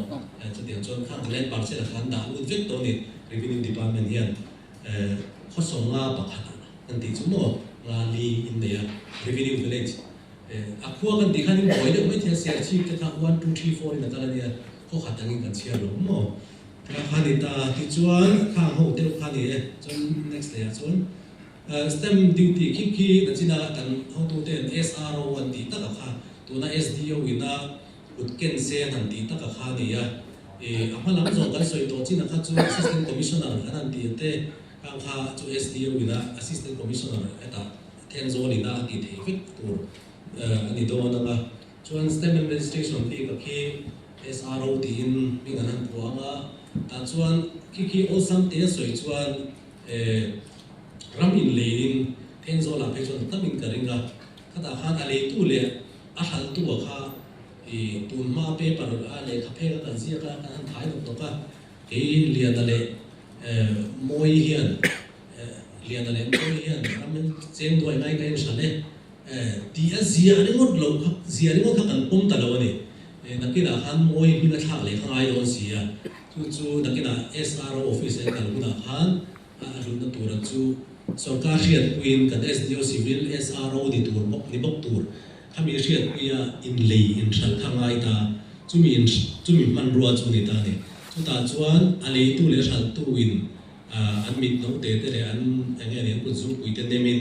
Chutiang chuan khang land parcel ah khan dah lut vek tawh a ni Revenue Department hian. Khaw 51 ah kan tih chu maw nga li in nei a, Revenue Village a khua kan tih khan in buai deuh mai thei a, Serchhip te kha one two three four in a kal a nia, khaw khat angin kan chhiar lo maw kha kha ni ta tichuan khang ho deuh kha ni e, chuan next leh ah chuan stamp duty khi khi nachina kan hotu ten SRO an tih tak a kha tuna SDO ina Kut ken se an han tih taka kha a ni a, ih a hma lam zawng kan sawi tawh chin a kha chu Assistant Commissioner an han tih te kang kha chu SDO ina Assistant Commissioner hetah Thenzawl ina a tih theih vek tur a ni dawn ang a. Chuan Stamp and Registration bik a khi SRO tiin hming an han phuah ang a, tah chuan khi khi awlsam te a sawi chuan ram inleiin Thenzawl ah phei chuan tam in ka ring a, khatah khan a leitu leh A hraltu a kha i tun hma paper a lehkha phek a kan ziak a, kan han thai nawk nawk a, kei Liana leh Mawi hian Liana leh Mawi hian ram in cheng duai ngai ka en hran e tih a zia ringawt lo kha zia ringawt kha kan pawm ta lo a ni. Nakinah khan Mawi hming a thlak leh kha ngai dawn si a, chu chu nakinah SRO office a en kal hunah khan a hlutna tura chu sorkar hriatpuiin kan SDO Civil SRO ni tur bawk ni bawk tur khami hriatpuia inlei inhralh kha ngai ta chumi in chumi hmanrua chu ni ta a ni. Chutah chuan a leitu leh hralhtu in an mit no te te leh an eng nge ni an kut zungpui te nemin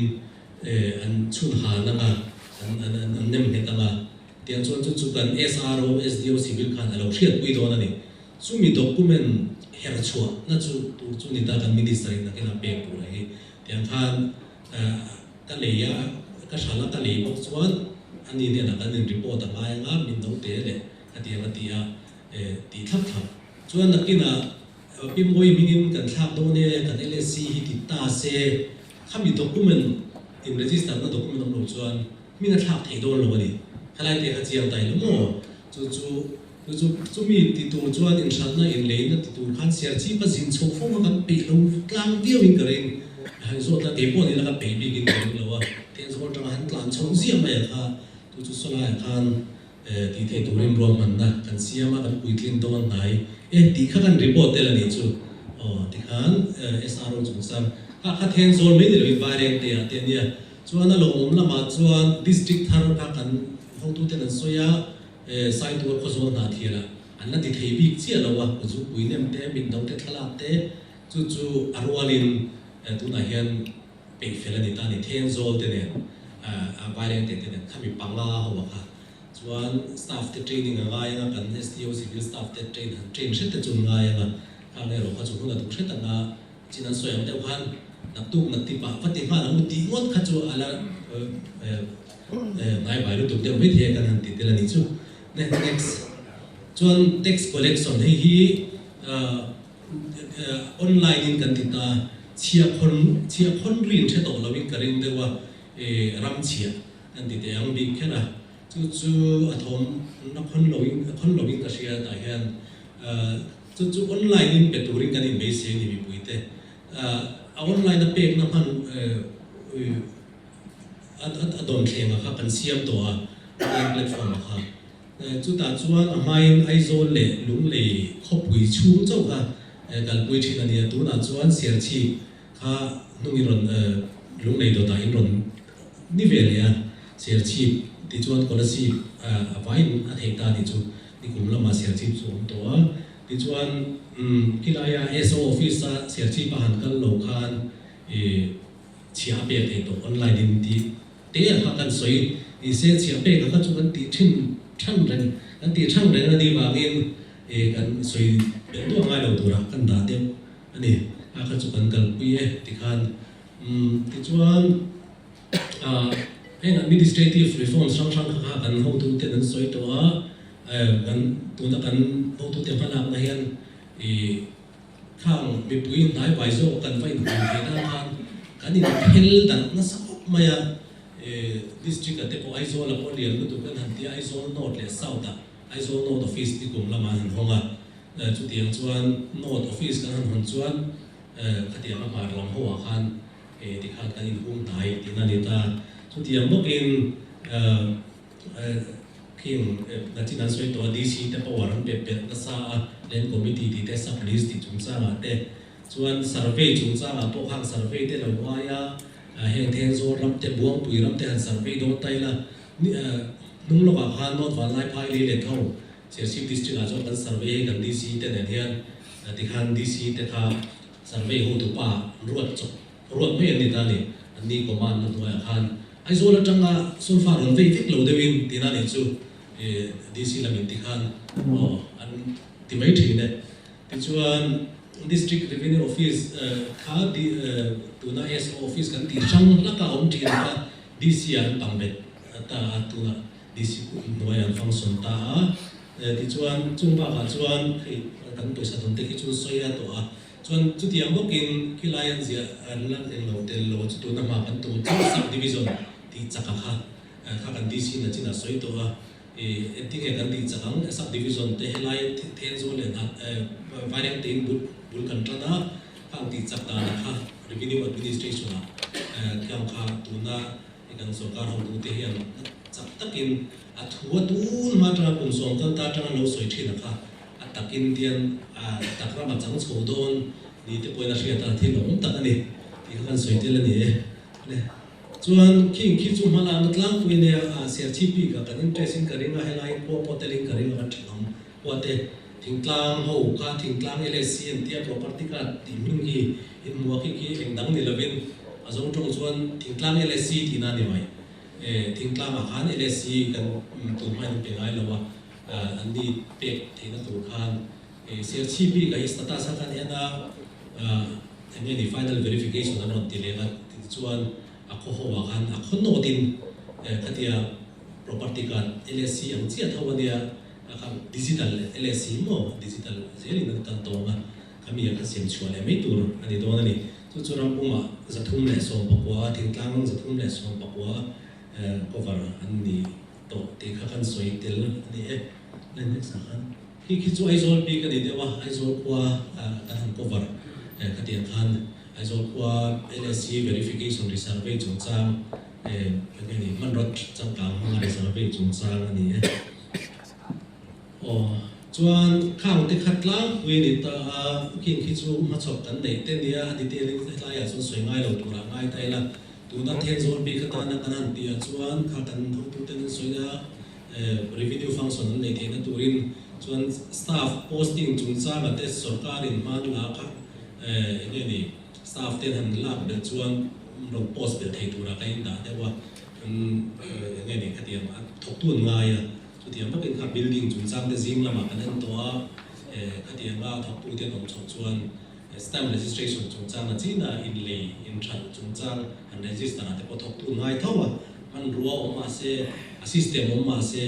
an chhun han anga an an an nem nghet anga tiang chuan chu chu kan SRO SDO Civil khan a lo hriatpui dawn a ni. Chumi document her chhuah na chu tur chu ni ta kan minister in nakin a pek tur a hi. Tiang khan ka lei a, ka hral a ka lei bawk chuan ani hnenah kan in report a ngai anga min do te leh khatiang a ti a tih thlap thlap. Chuan nakinah Pi Mawi hmingin kan thlak dawn e, kan LSC hi ti ta se, khami document in register na document awm lo chuan hming a thlak thei dawn lo a ni. Khalai te kha chiang ta ilo maw? Chu chu chu chu chumi ti tur chuan inhralhna inleina ti tur khan Serchhip a zin chho fo kha kan peih lo tlang viau in ka ring. Han zawt la kei pawh nila ka peih bik in ka ring lo a, Thenzawl atanga han tlan chho ziah mai a kha chu chu sawlaiah khan Tih theih turin ruahmanna kan siam a, kan puitlin dawn hnai e tih kha kan report tel a nih chu. Aw tikhan SRO chungchang kha kha then zawl mai ni loin Vaireng te ah te a nia. Chuan a lawmawm lamah chuan district thar kha kan hotuten an sawi a, Saitual khawzawl hna thialah an la ti thei bik chiah lo a, kawzupui nem te, mitno te, thlalak te chu chu a rualin tunah hian peih fel a ni ta a ni. Thenzawl te nen Vaireng te te nen khami panga ho a kha chuan staff te training a ngai anga kan STO civil staff te train han train hret te chu an ngai anga khang erawh kha chu hun a duh hret anga chin an sawi ang deuh khan naktuk nak ti pah va ti nghal ang u tih ngawt kha chu a la hnai vai lutuk deuh mai thei a kan han ti tel a nih chu. Next chuan tax collection hei hi Online in kan ti ta, chhiahkhawn chhiahkhawn rin hre tawh loin ka ring deuh a, ram chhiah kan ti teh ang bik kher a, chu chu a thawm na khawn loin a khawn loin ka hria tah hian chu chu online in pe turin kan inbeisei a ni mipuite a online a pekna hman a dawnthleng ah kha kan siam tawh a online platform ah kha. Chutah chuan a hmain Aizawl leh Lunglei khawpui chhung chauh kha kalpui thin a ni a, tunah chuan Serchhip kha hnungin rawn Lunglei dawtah in rawn ni ve leh a, Serchhip tichuan Kolasib a vaiin a theih ta tih chu nikum lamah Serchhip chu a awm tawh a, tichuan khilaia SO office a Serchhip a han kal lo khan chhia a pek thei tawh online in tih Te a kha kan sawi ni se chhiah pek a kha chu kan tih thin than reng kan tih thang reng a nih vangin ih kan sawi belh duah ngai lo turah kan dah deuh a ni. A kha chu kan kalpui e tikhan umm tichuan ah heng administrative reforms hrang hrang kha kha kan hotute an sawi tawh a eh kan tuna kan hotute hmalakna hian ih Khang mipui hnaivai zawk kan va inhum ve nan khan kan inphel darh nasa khawp mai a, district ah te pawh Aizawl ah pawh lian lutuk kan han ti a, Aizawl North leh South ah Aizawl North Office ni kum lamah an han hawng a, chutiang chuan North Office kan han hawn chuan khatiang a hmar lam ho ah khan tikhan kan inhum hnai tihna a ni ta. Chutiang bawkin Khing nachin an sawi tawh a, DC te power an pe pelh nasa a, Land Committee tih te, Sub List tih chungchangah te chuan survey chungchangah pawh khang survey te lo ngai a, heng Thenzawl ram te, Buangpui ram te han survey dawn ta ila, hnung lawkah khan North Vanlaiphai lei let ho Serchhip District ah chuan kan survey hei kan DC te nen hian tikhan DC te kha survey hotupa ruat chawp Ruat mai an ni ta a ni. An ni command na hnuaiah khan Aizawl atanga sulfa rawn vei vek lo deuhin tina nih chu DC lamin ti khan aw an ti mai thin e. Tichuan District Revenue Office kha tuna SO Office kan tih hrang hlak a awm thin kha DC ah an pang bet ta a, tuna DC hnuaiah an function ta a. Tichuan chung bakah chuan hei kan pawisa dawn te khi chu sawi a tawh a. Chuan chutiang bawkin khilai an ziah an la eng lo tel lo chu tuna hma kan tum chu sub division tih chak a kha kha kan DC na chin a sawi tawh a ih engtinge kan tih chak ang sub division te helai Thenzawl leh hnah Vaireng te in bul bul kan tan a khang tih chak dan a kha revenue administration ah khiang kha tuna kan sorkar hotu te hian chak takin a thu a tun hma atanga kum 10 kal ta atanga lo sawi thin a kha A takin tian a tak rama chang chho dawn ni te pawhin a hriat a, thil awm tak a ni tih kha kan sawi tel a ni e. Le chuan khing khi chu hmalakna tlangpui a nia, a Serchhip bikah kan interest in ka ring a, helai khua pawh telin ka ring a kan tha ang khua te thingtlang ho kha thingtlang LSC an tia property card tih hming hi inhmu a khi khi eng dang ni lovin a zawng tawng chuan thingtlang LSC tihna a ni mai e, thingtlangah khan LSC kan tun hmain an pe ngai lo a. An ni pek theihna tur khan Serchhip bik ah hi status a khan en a, eng nge ni final verification an rawn ti leh a, tichuan a khaw ho ah khan a khaw nawt in khatia property card LSC ang chiah tho a nia, kha digital LSC maw digital zel in an tan tawng a. Khami a kha siam chhuah leh mai tur a ni dawn a ni. Chu chu ram pumah 319, thingtlang 319 cover an ni tawh tih kha kan sawi tel a ni e. Line next ah khan khi khi chu Aizawl bik a ni deuh a, Aizawl khua kan han cover khatiang khan Aizawl khua LSC verification resurvey chungchang eng nge ni hmanraw changkang hmanga resurvey chungchang a ni e. Aw, chuan khang te kha tlangpui a ni ta a, khing khi chu hmachhawp kan neih te nia, a detail in hetlaiah chuan sawi ngai lo turah ngai ta ila, tuna Thenzawl bik atana kan han tih ah chuan kha kan hotuten an sawi a, revenue function an neih theihna turin chuan staff posting chungchanga te sorkarin hman la kha eng nge ni staff ten han lak belh chuan rawn post belh thei turah ka indah deuh a, eng nge ni khatiang a thawktu an ngai a. Chutiang bawkin kha building chungchang te zing lamah kan en tawh a, khatianga thawktute an awm chhoh chuan stamp registration chungchang a china inlei inthalh chungchang han register ah te pawh thawktu ngai tho a, hmanrua awm mah se, a system awm mah se,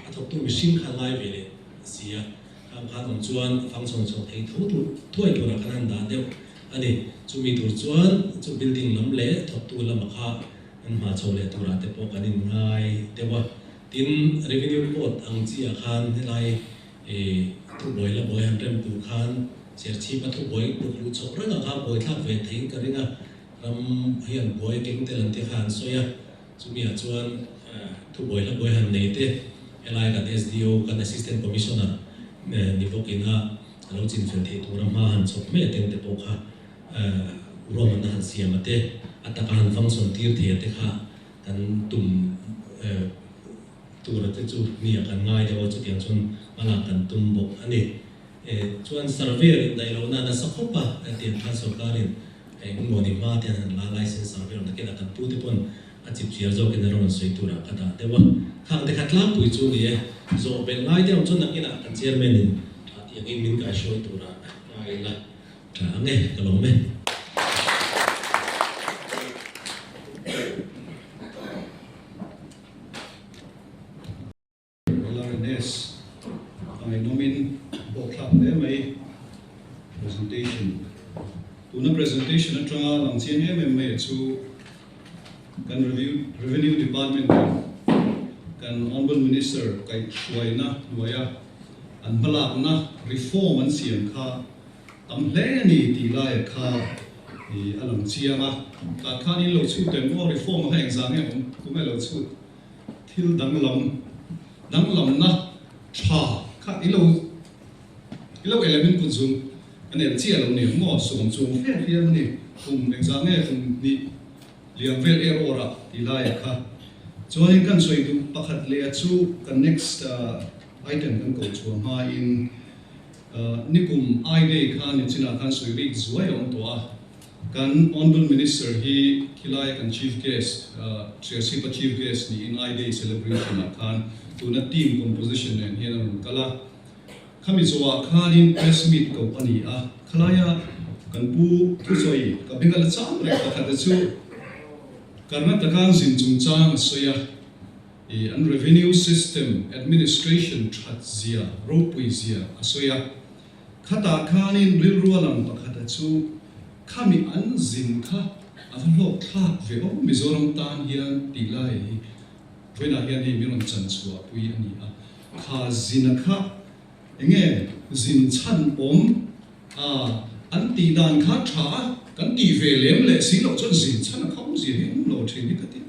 a thawktu mihring kha ngai ve leh si a, khang khan awm chuan a function chho thei tho tur thuai turah kan han dah deuh a ni. Chumi tur chuan chu building lam leh thawktu lamah kha an hma chho leh turah te pawh kan inngai deuh a. Tin, Revenue Code ang chi ah khan helai thubuai la buai han rem tur khan Serchhip a thubuai kut luh chhoh reng ah khan buai thlak ve theiin ka ring a, ram hian buai keng tel an ti kha an sawi a, chumi ah chuan thubuai la buai han nei te helai kan SDO kan Assistant Commissioner ni bawk in a lo chinfel theih tur a hma han chhawp mai a teng te pawh kha ruahmanna han siam a te a taka han function tir thei a te kha Kan tum tura te chu hniah kan ngai deuh a, chutiang chuan hmalak kan tum bawk a ni. Chuan surveyor indaih lohna a nasa khawp a, hetiang khan sorkarin engemaw ni hma te an han la license surveyor nakinah kan pu te pawn a chip chiar zawkin a rawn sawi turah ka dah deuh a. Khang te kha tlangpui chu ni e, zawh belh ngai deuh chuan nakinah kan chairman in tha tiangin min kaihruai turah ngai ila. Tha ang e, ka lawm e. LRNS a ngaihnawmin bawk thlak hle mai presentation. Tuna presentation atanga lang chiang em em mai chu kan Revenue Department in kan Honourable Minister kaihhruaina hnuaia an hmalakna reform an siam kha Tam hle a ni tih laia kha i a lang chiang a, tah khan in lo chhut em aw reform a kha engzah nge awm tunge lo chhut thil danglam danglamna tha kha i lo i lo element kut zung an el chiah lo ni ang maw sawm chung fe hian a ni kum engzah nge kum hnih liam vel er awr ah tih laia kha chuanin kan sawi duh pakhat leh a chu kan next item kan koh chhuah hmain Nikum I Day kha nichinah khan sawi rik zuai a awm tawh a, kan Honourable Minister hi khilai kan Chief Guest, Serchhipa Chief Guest niin I Day celebration ah khan tuna team composition nen hian a rawn kal a. Khami zawhah khanin press meet koh a ni a, khalaia kan pu thusawi ka beng a la chang reng pakhat a chu Karnataka zin chungchang a sawi a. I an revenue system administration that zia, ropui zia a sawi a. Khatah khanin rilru a lang pakhat a chu khami an zin kha a va hlawk thlak ve aw Mizoram tan hian tih lai hi vawiinah hian hei min rawn chan chhuah pui a ni a. Kha zina kha enge zin chhan awm a an tih dan kha tha a kan tih ve lem leh si loh chuan zin chhan a kha awmzia hi an awm lo thin hi ka ti.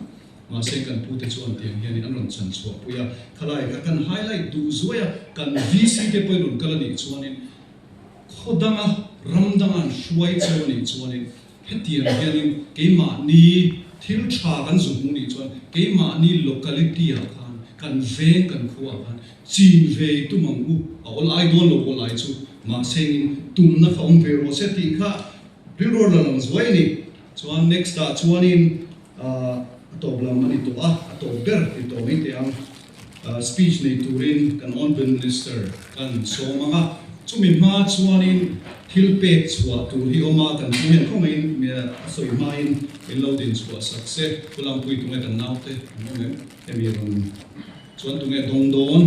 Mahse kan pute chuan tiang hianin an rawn chan chhuah pui a, khalai kha kan highlight duh zuai a, kan VC te pawhin rawn kal a nih chuanin khaw danga ram danga an hruai cheu a nih chuanin hetiang hianin keimahni thil tha kan zu hmuh nih chuan keimahni locality ah khan kan veng kan khua ah khan chin ve i tum ang u, a awl ai dawn lo awl ai chu mahse in tumna kha awm ve rawh se tih kha rilru a la lang zuai a ni. Chuan next ah chuanin A tawp lam a ni tawh a, a tawp ber ti tawh mai teh ang. Speech nei turin kan Honourable Minister kan sawm ang a, chumi hma chuanin thil pek chhuah tur hi awm a, kan pu hian khawngaihin a sawi hmain min lo din chhuah sak se, pu Lampuii tunge kan naute an awm em? Hemi rawn chuan tunge dawng dawn?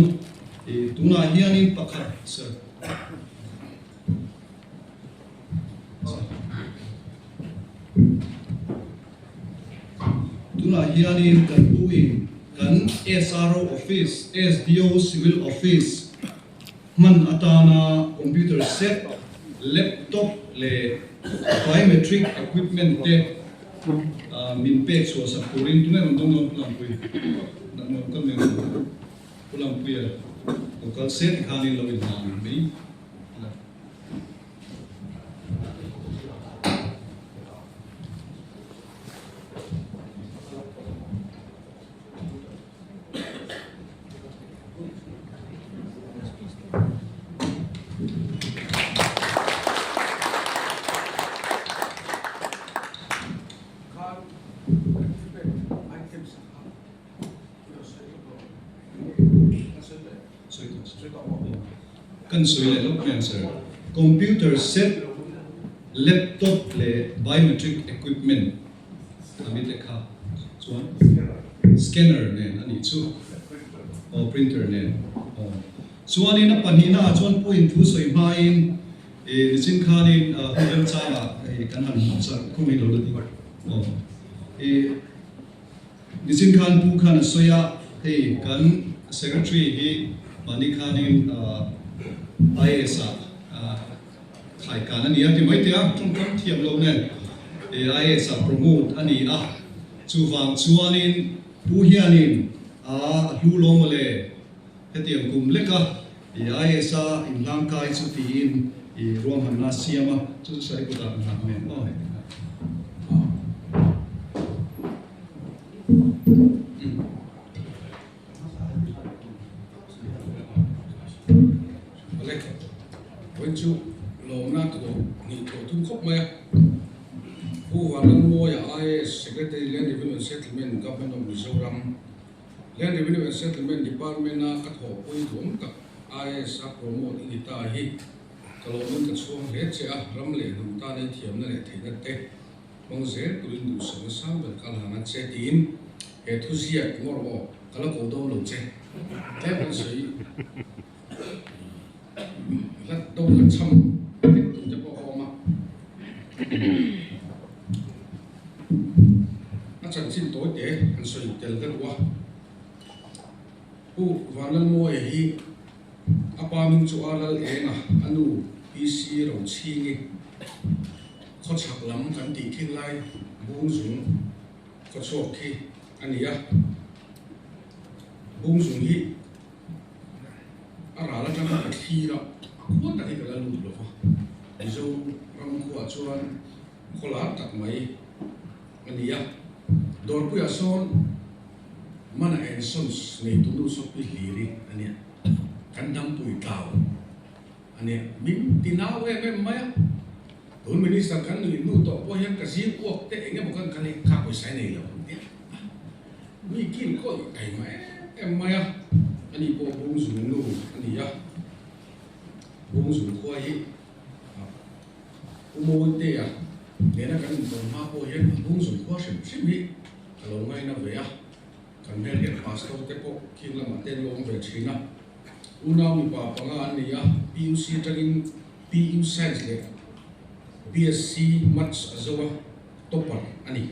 Tunah hianin pakhat, Sir. Tunah hianin kan pu in kan SRO Office, SDO Civil Office hman atana computer set, laptop leh biometric equipment te min pek chhuah sak turin tunge rawn dawng dawn Pu Lampuii? Nang rawn kal mai ang Pu Lampuia lo kal se tikhanin lo inhlan mai la. Kan sawi leh lawk mai ang sir. Computer set, laptop leh biometric equipment a mi te kha chuan scanner nen a nih chu aw printer nen aw. Chuanin a pahnihna ah chuan point thu sawi hmain ih nichin khanin hun remchangah hei kan han hmuh char khawng hi lo la ding aw ih. Nichin khan Pu khan a sawi a, hei kan Secretary hi mahni khanin IAS ah thlaikan a ni a ti mai teh a, tawngkam thiam lo nen IAS ah promote a ni a, chuvang chuanin Pu hianin a hlu lo mawle hetiang kum leka IAS a inhlangkai chu tiin ruahmanna a siam a, chu chu Sariputta kan hah nen aw. Awle, vawiin chu lawmna thawh hnih thawh thum khawp mai a. Pu Vanlalmawia IAS Secretary Land Revenue and Settlement Government of Mizoram Land Revenue and Settlement Department a ka thawhpui duhawm tak IAS a promote i ni ta hi ka lawmin ka chhuang hle che a, ram leh hnam tan ei thiamna leh theihna te Hmang zel turin duhsakna sang ber kal han a che tiin he thu ziak ngawr aw ka la ko dawn lo che. Tlem kan sawi hlat do kan cham vek tur te pawh a awm a. A chanchin tawi te han sawi tel ka duh a. Pu Vanlalmawia hi a pa ming chu a Lal Enga, a nu PC Rochhingi. Khawchhak lam kan tih thin lai Bungzung khawchhuak khi a ni a, Bungzung hi a ral atanga ka thlir a, a khua tak hi ka la lut lo va, Mizo ram khuaah chuan khaw lar tak mai a ni a, Dawrpuiah sawn Mana and Sons neitu nu Sawpi Hliri a nia, kan dampui tlau. A nia, min ti nau em em mai a. Tun Minister kan nuih hnu tawh pawh hian ka zing uak te eng emaw kan kal hi kha pawisa i nei lo ang tia. Mi kil kawih taima em em mai a. Ani pawh Bungzung nu a ni a. Bungzung khua hi Pu Mawitea nena kan intawn hma pawh hian a Bungzung khua hrim hrim hi ka lo ngaina ve a. Kan hmelhriat pastor te pawh khing lamah te an lo awm ve thin a. Unau mipa panga an ni a, PUC atangin PU Science leh BSc Maths a zo a, topper a ni.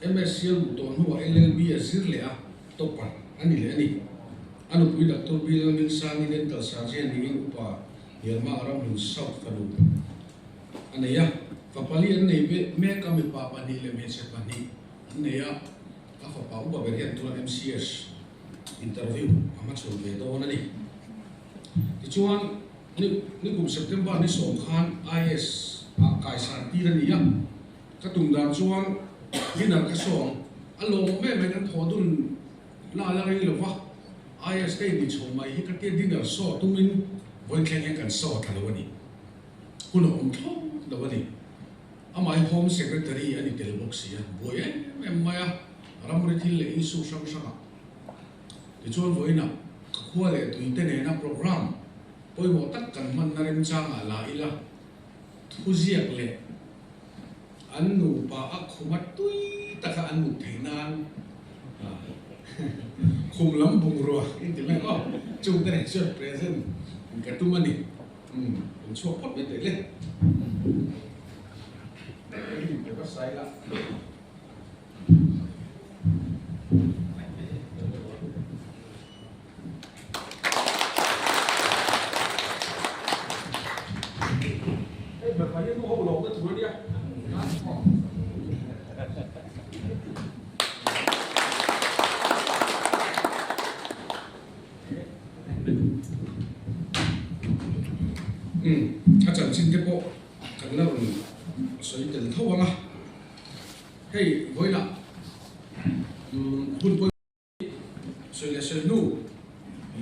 MSc a luh tawh hnuah LLB a zir leh a, topper a ni leh a ni. A nupui Doctor B Lalhmingsangi Dental Surgeon niin upa Hnialma Ramhlun South fanu a nei a, fapa li an nei mek a, mipa pahnih leh hmeichhe pahnih an nei a, a fapa upa ber hian tunah MCS interview a hmachhawn ve dawn a ni. Tichuan, ni nikum September ni sawm khan IAS ah kaisan tir a ni a, ka tum dan chuan dinner ka sawm a lawm em em kan thaw dun la la rei lo va, IAS te in chho mai hi ka tia dinner saw tumin vawithleng hian kan saw thla lo a ni. Hun a awm thlawt lo a ni. Amah hi Home Secretary a ni tel bawk si a, buai em em mai a, ramri thil leh issue hrang hrangah. Tichuan vawiinah ka khua leh tuite nena programme pawimawh tak kan hmanna remchangah la ila, thuziak leh an nupa a khuma tui taka an mut theih nan khum lam bungrua inti mai aw, chungte nen chuan present ka tum a ni. Umm, in chhuak phawt mai teh le. Ka rin te va sai la. Umm, a chanchin te pawh kan la rawn sawi tel tho ang a, hei vawiinah umm hun pawimawh sawi leh sawi hnu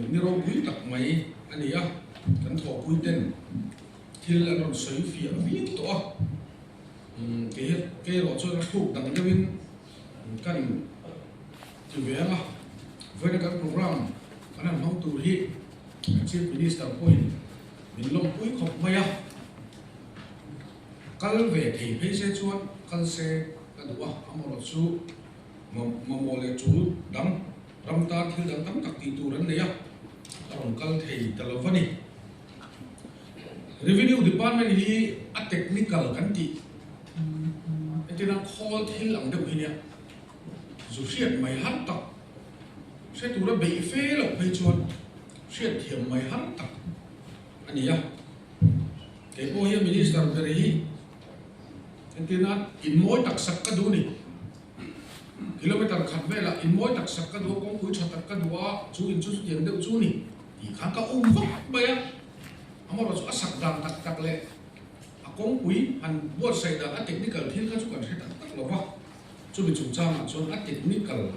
ni ropui tak mai a ni a, kan thawhpui ten thil an rawn sawi fiah viau tawh a, umm kei hi kei erawh chuan a thluk dang deuhin kan ti ve ang a, vawiina kan programme kan han hmang tur hi Chief Minister pawhin min lawmpui khawp mai a, kal ve thei phei se chuan kal se ka duh a, amaherawh chu mamawh leh tul dang ram tan thil dang tam tak tih tur an nei a, a rawn kal thei ta lo va ni. Revenue Department hi a technical kan tih entirna khawl thil ang deuh hi nia, zu hriat mai har tak Hre tura beih fe loh phei chuan hriat thiam mai har tak a ni a. Kei pawh hian Minister ber hi entirna inmawi tak sak ka duh a ni. Kilometer khat velah inmawi tak sak ka duh a, kawngpui tha tak ka duh a, chu in chu chutiang deuh chu a ni tih khan ka um vak mai a. Amaherawhchu chu a sak dan tak tak leh a kawngpui han buatsaih dan a technical thil kha chu kan hre tak tak lo va. Chumi chungchangah chuan a technical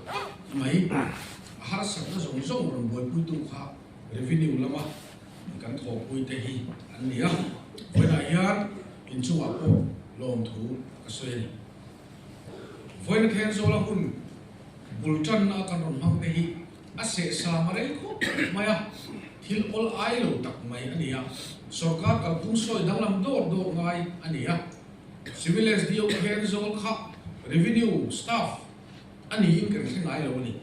mai a harsatna zawng zawng rawn buaipuitu kha revenue lama kan thawhpuite hi an ni a. Vawiinah hian inchungah pawh lawmthu ka sawi a ni. Vawiina Thenzawl-a hun bul tanna kan rawn hmang te hi a sehsam a rei khawp mai a, thil awl ai lo tak mai a ni a, sorkar kalphung sawi danglam dawr dawr ngai a ni a. Civil SDO Thenzawl kha Revenue staff a niin kan hre ngai lo a ni.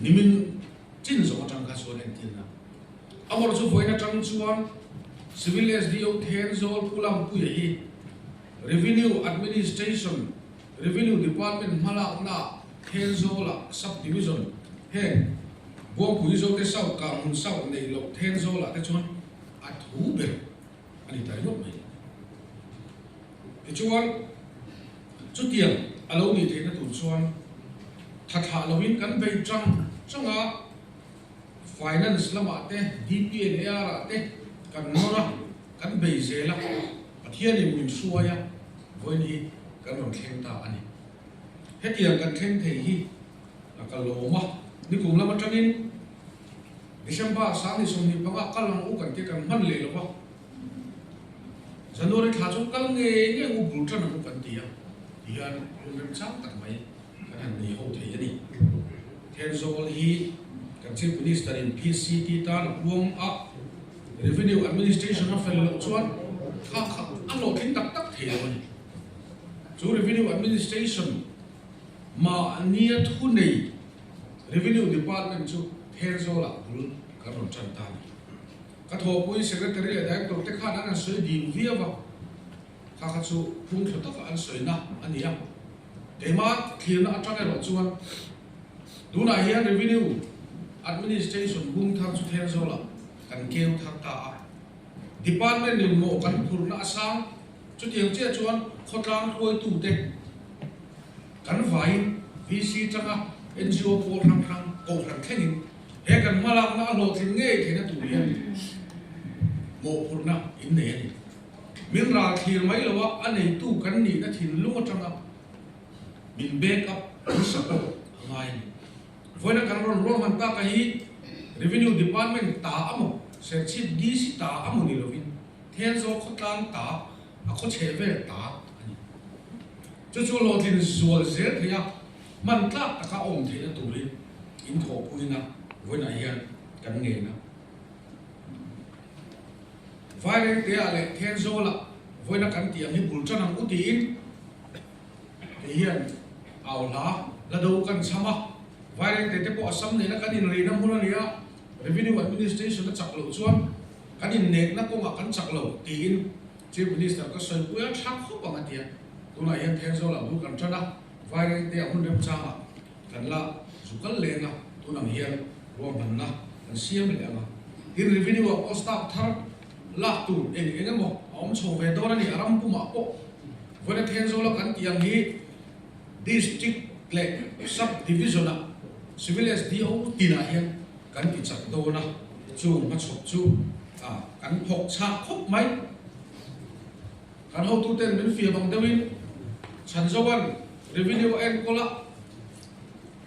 Nimin chin zawng atang kha chuan entirna. Amawr chu vawiin atang chuan Civil SDO Thenzawl Pu Lampuia hi Revenue Administration, Revenue Department hmalakna Thenzawla Sub Division heng Buangpui Zote South Kahmun South neih loh Thenzawlah te chuan a thu ber a ni ta ringawt mai. Tichuan, chutiang a lo nih theihna tur chuan tha thlah loin kan bei chang chang a, Finance lamah te, DPNAR ah te kan nawr a, kan bei zel a, Pathianin min hruai a, vawiin hi kan rawn thleng ta a ni. Hetiang kan thleng thei hi a ka lawm a, nikum lam atangin December 25 kal ang u kan tia kan hman leh lo va, January thla chu kal ngei ngei u bul tan ang u kan ti a, tihian hun remchang tak mai kan han nei ho thei a ni. Thenzawl hi kan Chief Minister in PCT tan a puang a, Revenue Administration a fel loh chuan kha kha a hlawhtling tak tak thei lo a ni. Chu Revenue Administration mahnia thunei Revenue Department chu Thenzawlah bul kan rawn tan ta a ni. Ka thawhpui Secretary leh Director te khan an han sawi ding viau a, kha kha chu phungthla taka an sawina a ni a. Keimah thlirna atang erawh chuan tunah hian Revenue Administration bung thar chu Thenzawlah kan keu thar ta a. Department in mawh kan phurna a sang, chutiang chiah chuan khawtlang hruaitute kan vaiin VC tanga NGO pawl hrang hrang kohhran thlengin he kan hmalakna a hlawhtling ngei theihna tur hian mawhphurhna in nei a ni. Min ral thlir mai lo a, a neitu kan nihna thinlung atanga min back up, min support a ngai a ni. Vawiina kan rawn ruahman taka hi Revenue Department ta amaw, Serchhip DC ta amaw ni lovin Thenzawl khawtlang ta, a khaw chheh vel ta a ni. Chu chu hlawhtlin zual zel thei a, hman tlak taka awm theihna turin in thawhpuina vawiinah hian kan ngen a. Vairengtea leh Thenzawlah vawiina kan tih ang hi bul tan ang u tiin kei hian au hla la do kan chham a. Vairengte te pawh Assam nena kan inrihna hmun a ni a, Revenue Administration a chak loh chuan kan innekna kawngah kan chak lo tiin Chief Minister ka sawipui a tha khawp ang a ti a, tunah hian Thenzawlah bul kan tan a, Vairengte a hun remchangah kan la zu kal leng a, tunang hian ruahmanna kan siam leh ang a. Tin, Revenue ah pawh staff thar lak tur eng eng emaw a awm chho ve dawn a ni, a ram pumah pawh vawiina Thenzawla kan tih ang hi District leh Sub Division ah Civil SDO tinah hian kan ti chak dawn a, chung hmachhawp chu. A, kan thawk chhah khawp mai. Kan hotuten min fiam ang deuhin Chhanzoan revenue a enkawl a,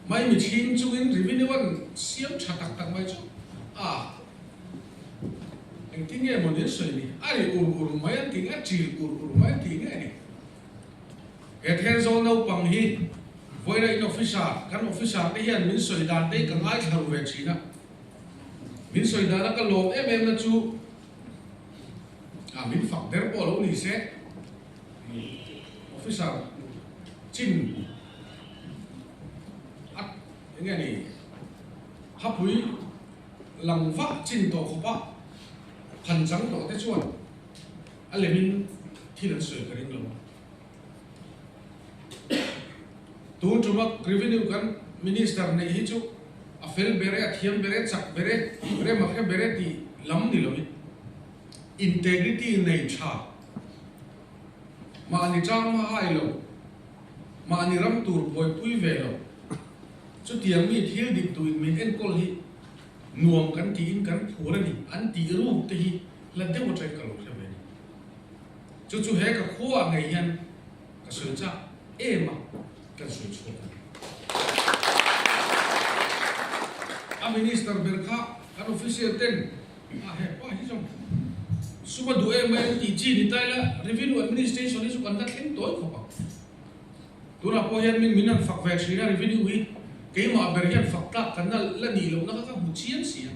mai mi chhing chungin revenue an siam tha tak tak mai chu a, engtin nge maw nin sawi ni, a ri ur ur mai an ti nge, a ṭil ur ur mai an ti nge ni. He Thenzawl naupang hi vawiina in officer, kan officer te hian min sawi dan te hi ka ngaithla ru ve thin a, min sawi dana ka lawm em em na chu, A min fak der pawh lo ni se, officer chin a eng nge ni hapui lang vak chin tawh khawpa phan chang tawh te chuan a lemin thil an sawi ka ring lo a. Tun tuma revenue kan minister neih hi chu a fel ber e, a thiam ber e, chak ber e, rem a hre ber e tih lam ni loin integrity nei tha, mahni tang hma hai lo, mahni ram tur buaipui ve lo, chutiang mi thil dik duhin min enkawl hi nuam kan tiin kan phur a ni, an tih ruk te hi la deuh atangin ka lo hre ve a ni. Chu chu he ka khuaah ngei hian ka sawi chak em a, kan sawi chhuak a ni. A minister ber kha kan official ten a he pa hi zawng sum a duh em mai an tih chi ni ta ila revenue administration hi chu kan la thleng tawi khawp ang. Tunah pawh hian min min han fak ve thin a revenue hi keimah ber hian fak tlak kan la nih lohna kha ka hmu chiang si a.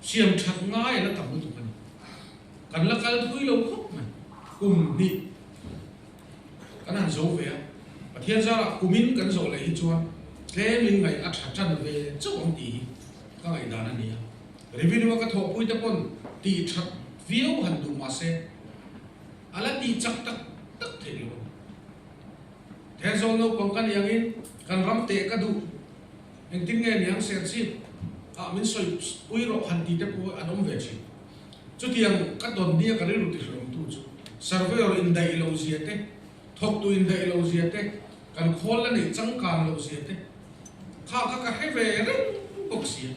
Siam that ngai a la tam lutuk a ni. Kan la kal thui lo khawp mai. Kum hnih kan han zo ve a, Pathian zarah kumin kan zawh leh hi chuan tlemin ngaih a tha tan ve chauh ang tih hi ka ngaihdan a ni a. Revenue a ka thawhpui te pawn tih that viau han duh mah se a la tih chak tak tak theih lo a ni. Thenzawl naupang ka ni angin kan ram teh ka duh. Engtin nge niang Serchhip ah min sawi pui rawh han ti te pawh an awm ve thin. Chutiang ka tawn nia ka rilru ti hlawm tu chu surveyor indaih lo zia te, thawktu indaih lo zia te, kan khawl la neih changkan loh zia te kha kha ka hre ve reng bawk sia,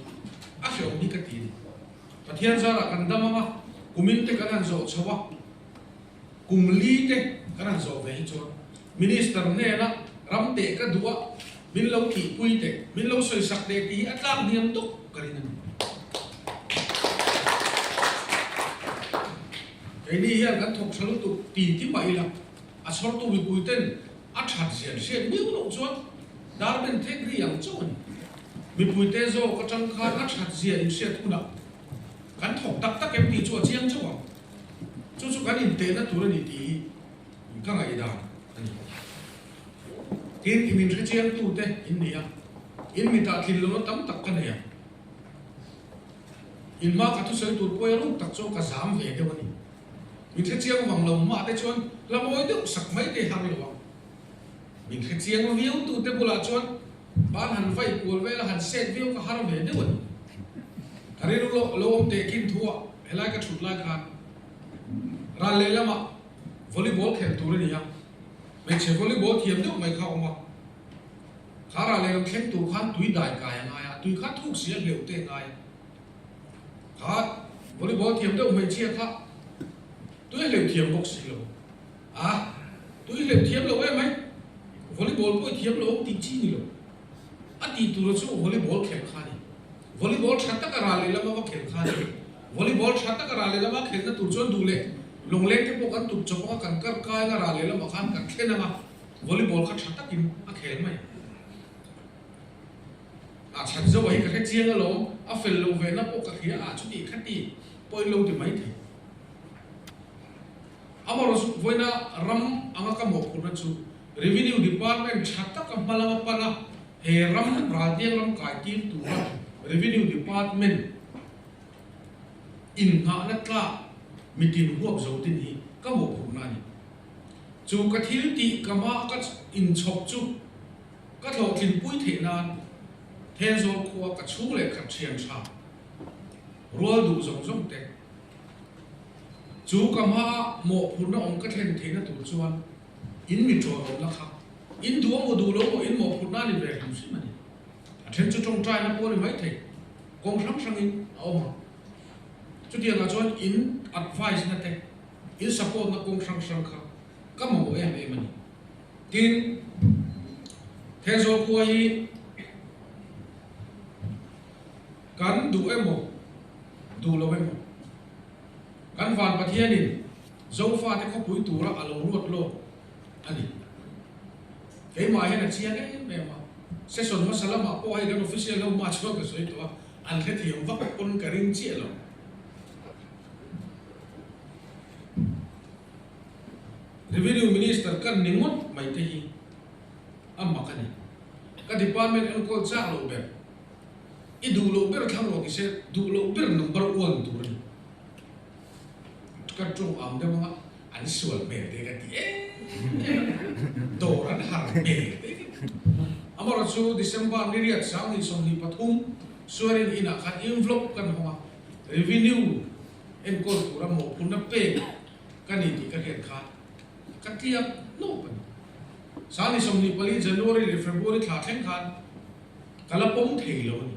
a hrehawm hi ka ti a ni. Pathian zarah kan dam ang a, kumin te kan han zawh chho a, kum li te kan han zawh ve hi chuan Minister hnena ram teh ka duh a, min lo tihpui teh, min lo sawisak teh tih hi a tlak hniam tuk ka rin a ni. Keini hian kan thawk tha lutuk ti ti mah ila, a chhawrtu mipui ten a that zian hriat miau loh chuan dar ben thek ri ang chauh a ni. Mipui te zawk atang khan a that zia inhriat hunah kan thawk tak tak em tih chu a chiang chauh ang. Chu chu kan intehna tur a ni tih hi Ka ngaihdan a ni. Tin, i min hrechiangtute in ni a, in mitah tlinlawna tam tak ka nei a. In hma ka thusawi tur pawh erawh tak chuan ka zam ve deuh a ni. Min hrechiang vang lo hmah te chuan hla mawi deuh sak mai te har lo a. Min hrechiang viautute bulah chuan ban han vai kual vel a han set viau ka har ve deuh a ni. Ka rilru lo awm teh khin thu ah helai ka thut lai khan ral lehlamah Volleyball khelh tur a ni a, hmeichhe volleyball thiam deuh mai kha a awm a. Kharah lehlam thleng tur khan tui dai kai a ngai a, tui kha thuk si a hleuh te a ngai a. Kha volleyball thiam deuh hmeichhia kha tui a hleuh thiam bawk si lo a, tui hleuh thiam lo em mai, volleyball pawh i thiam lo ang tih chi ni lo. A tih tura chu volleyball khelh kha a ni. Volleyball tha taka ral lehlam a va khelh kha a ni. Volleyball tha taka ral lehlam a khelhna tur chuan duh leh lungleng te pawh kan tup chawp anga kan kar kai anga ral lehlamah khan kan thlen anga volleyball kha tha takin a khel mai. A chhan zauh hi ka hre chiang alawm, a fel lo ve na pawh ka hria a chutih kha ti pawh in lo ti mai thei. Amaherawhchu vawiina ram anga ka mawhphurhna chu Revenue Department tha taka hma lama pan a, he ram raltiang ram kai tir tura Revenue Department innghahna tlak mitin huap zo tin hi ka mawhphurhna a ni. Chu ka thil tih ka hma ka inchhawp chu ka hlawhtlinpui theih nan Thenzawl khua ka chhung leh khat thian tha rual duh zawng zawng te chu ka hma mawhphurhna awm ka thlen theihna tur chuan In mi ṭawh awmna kha in duh a maw duh lo maw in mawhphurhna a ni ve hrim hrim a ni. A ṭhen chu ṭawngṭaina pawh a ni maithei, kawng hrang hrangin a awm ang. Chutiangah chuan in advice na te, in support na kawng hrang hrang kha ka mamawh em em a ni. Tin, Thenzawl khua hi kan duh emaw, duh lo emaw, kan Van Pathianin Zofate khawpui tura a lo ruat lawk a ni. Keimah hian a chiang em em a, session hmasa lamah pawh hei kan official ho hma chuan ka sawi tawh a, an hrethiam vak pawn ka ring chiah lo. Revenue Minister kan ni ngawt mai te hi a mak a ni. Ka department enkawl chak loh ber, i duh loh ber thlang rawh ti se duh loh ber number one tur a ni. Ka tawng ang deuh anga an sual hmel te ka ti em em a, dawr an har hmel te ka ti. Amaherawhchu chu December ni riat 2023 Suarin inah khan envelope kan hawng a, revenue enkawl tura mawhphurhna pek ka ni tih ka hriat khan ka tliak hnawp a ni. 2024 January leh February thla thleng khan ka la pawm thei lo a ni.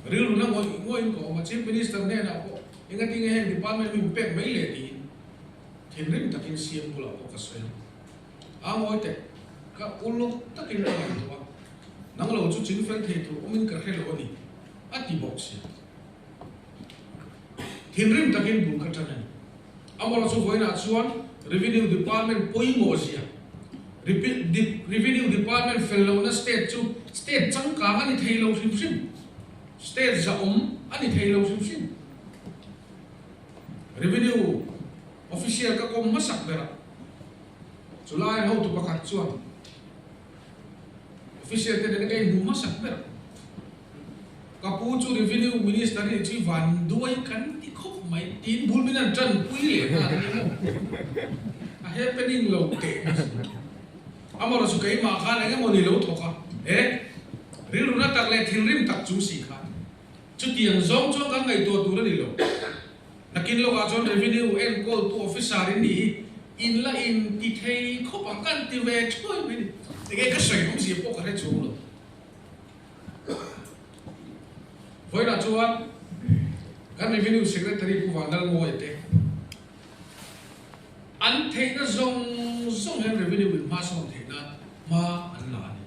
Rilru na ngawih ngawih in ka awm a, Chief Minister hnenah pawh engatinge heng department min pek mai le tiin thinrim takin CM bulah pawh ka sawi a. A ngawi teh, ka uluk takin ka ngaihtuah a, nang lo chu chingfel thei tur awmin ka hre lo a ni, a ti bawk si. Thinrim takin bul ka tan a ni. Amaherawhchu chu vawiinah chuan Revenue Department pawimawh zia, Revenue Department fel lohna state chu state changkang a ni thei lo hrim hrim, state zahawm a ni thei lo hrim hrim. Revenue official ka kawm hmasak berah chulai hotu pakhat chuan official te nena ka inhmu hmasak berah, Ka pu chu Revenue Minister hi chi van duai kan ti khawp mai tiin bul min an tanpui leh nghal a ni maw? A happening lo teh na si. Amaherawhchu chu keimah khan eng emaw ni lo thawk a, he rilru na tak leh thinrim tak chung si khan chutiang zawng chuan kan ngaihtuah tur a ni lo. Nakin lawkah chuan Revenue enkawltu officer in nih hi in la in ti thei khawp ang kan ti ve thuai mai ni. Enge ka sawi awmzia pawh ka hre chuang lo. Vawiinah chuan kan Revenue Secretary Pu Vanlalmawia te an theihna zawng zawng hian Revenue in hma sawn theih nan hma an la a ni.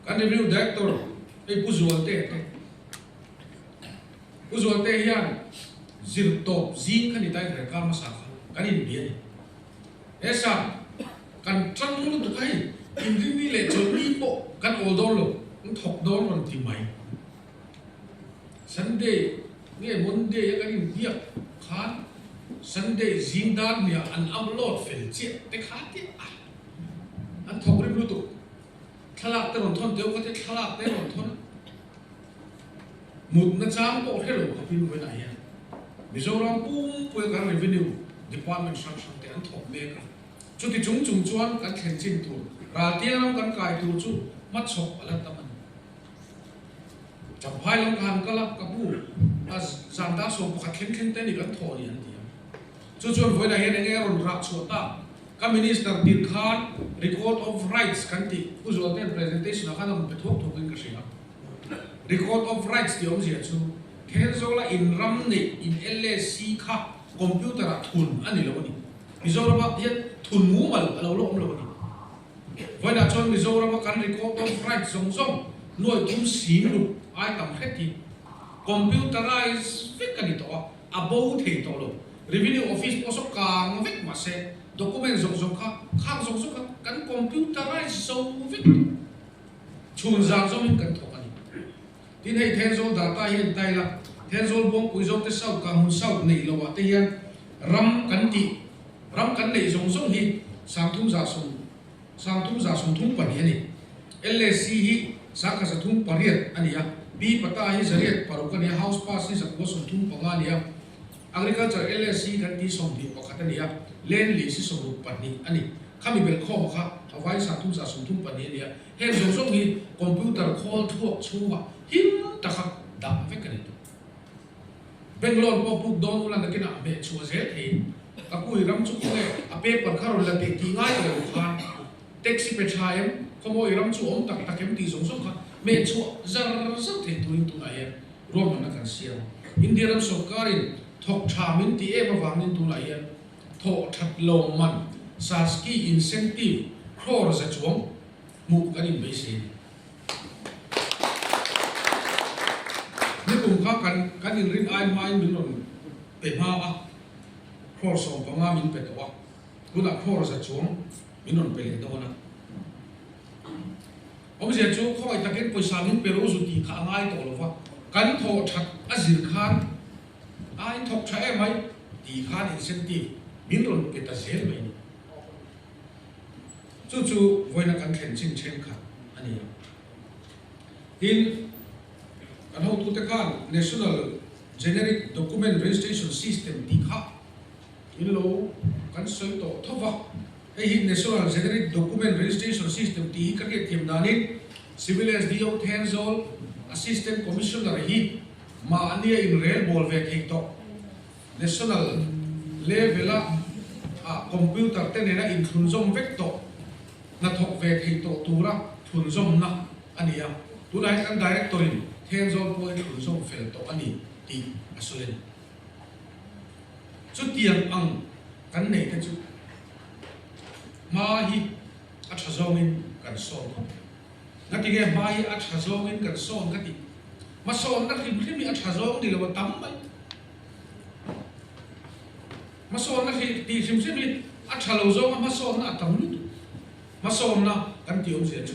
Kan Revenue Director hei Pu Zualte te, Pu Zualte hian zir tawp zing kha ni ta in kar hmasa kha kan inbia a ni. He sa kan tang lutuk a hei, inrinni leh chawlhni pawh kan awl dawn lo, kan thawk dawn rawn ti mai. Sunday nge Monday a kan inbiak khan Sunday zing dar hniah an upload fel chiah te kha tiah a, an thawk rim lutuk. Thlalak te rawn thawn teuh kha te thlalak te rawn thawn a, mutna chang pawh hre lo khawpin vawiinah hian Mizoram pumpuia kan Revenue Department hrang hrang te an thawk mek a, chuti chung chung chuan kan thlen chin tur raltiang ram kan kai tur chu hmachhawp a la tam a ni. Champhai lam ka han kal a, ka pu a zan dar 11 thleng thleng te ni kan thawh ni an ti a. Chu chuan vawiinah hian enge a rawn rah chhuah ta? Ka Minister tir khan Record of Rights kan tih Pu Zualte'n presentation ah khan a rawn pe thuak thuak in ka hria. Record of Rights tih awmzia chu Thenzawl-a in ram neih in LAC kha computer ah thun a ni lo a ni. Mizoram-ah hian thun mumal a lo la awm lo a ni. Vawiinah chuan Mizoram-a kan Record of Rights zawng zawng nuai thum sing ruk ai tam hret hi computerize vek a ni tawh a. A bo thei tawh lo. Revenue office pawh saw kang vek mah se, document zawng zawng kha khang zawng zawng kha kan computerize zo vek tawh. Chhun zan zawngin kan thawk a ni. Tin hei Thenzawl data hi en ta ila, Thenzawl Buangpui zawk te South Kanghmun South neih loh ah te hian ram kan tih, ram kan neih zawng zawng hi 31 32 a ni. LAC hi 1138 a ni a, Pi Pata hi 806 a ni a, House Pass hi 935 a ni a, Agriculture LAC kan tih 21 a ni a, Land Lease hi 62 a ni. Khami belhkhawma kha a vai 3132 a ni a, heng zawng zawng hi computer khawl thuak chhungah him taka dah vek a ni tawh. Bank loan pawh puk dawn ula nakinah hmeh chhuah zel thei. Ka kui ram chu khawnge a paper kha rawn la teh tih ngai tawh lo khan taxi pe tha em, khawmawi ram chu awm tak tak em tih zawng zawng kha hmeh chhuah zar zar thei turin tunah hian ruahmanna kan siam. India ram sawrkarin thawk tha min ti em avangin tunah hian thawh that lawmman, Saski incentive, crore za chuang hmuh kan inbeisei a ni. Nikum kha kan kan inrin ai hmain min rawn pe hma a, crore 15 min pe tawh a, tunah crore za chuang min rawn pe leh dawn a. Awmzia chu khawngaih takin pawisa min pe ro zu tih kha a ngai tawh lo va, kan thawh that a zir khan a inthawk tha em mai tih khan incentive min rawn pe ta zel mai a ni. Chu chu vawiina kan thlen chin thenkhat a ni a. Tin, kan hotute khan National Generic Document Registration System tih kha in lo kan sawi tawh tho va. Hei hi National Generic Document Registration System tih hi ka hriatthiam danin Civil SDO Thenzawl Assistant Commissioner hi mahnia inrel bawl ve thei tawh. National level-a ah computer te nena inthlunzawm vek tawh, hnathawk ve thei tawh tura thlunzawmna a ni a. Tunah hian kan Director-in Thenzawl pawhin thlunzawm fel tawh a ni tih a sawi a ni. Chutiang ang kan nei te chu hma hi a tha zawngin kan sawn khawp. Ngatinge hma hi a tha zawngin kan sawn ka tih? Hmasawnna hrim hrim hi a tha zawng ni lo a tam mai. Hmasawnna hi tih hrim hrim hi a tha lo zawnga hmasawnna a tam lutuk. Hmasawnna kan tih awmzia chu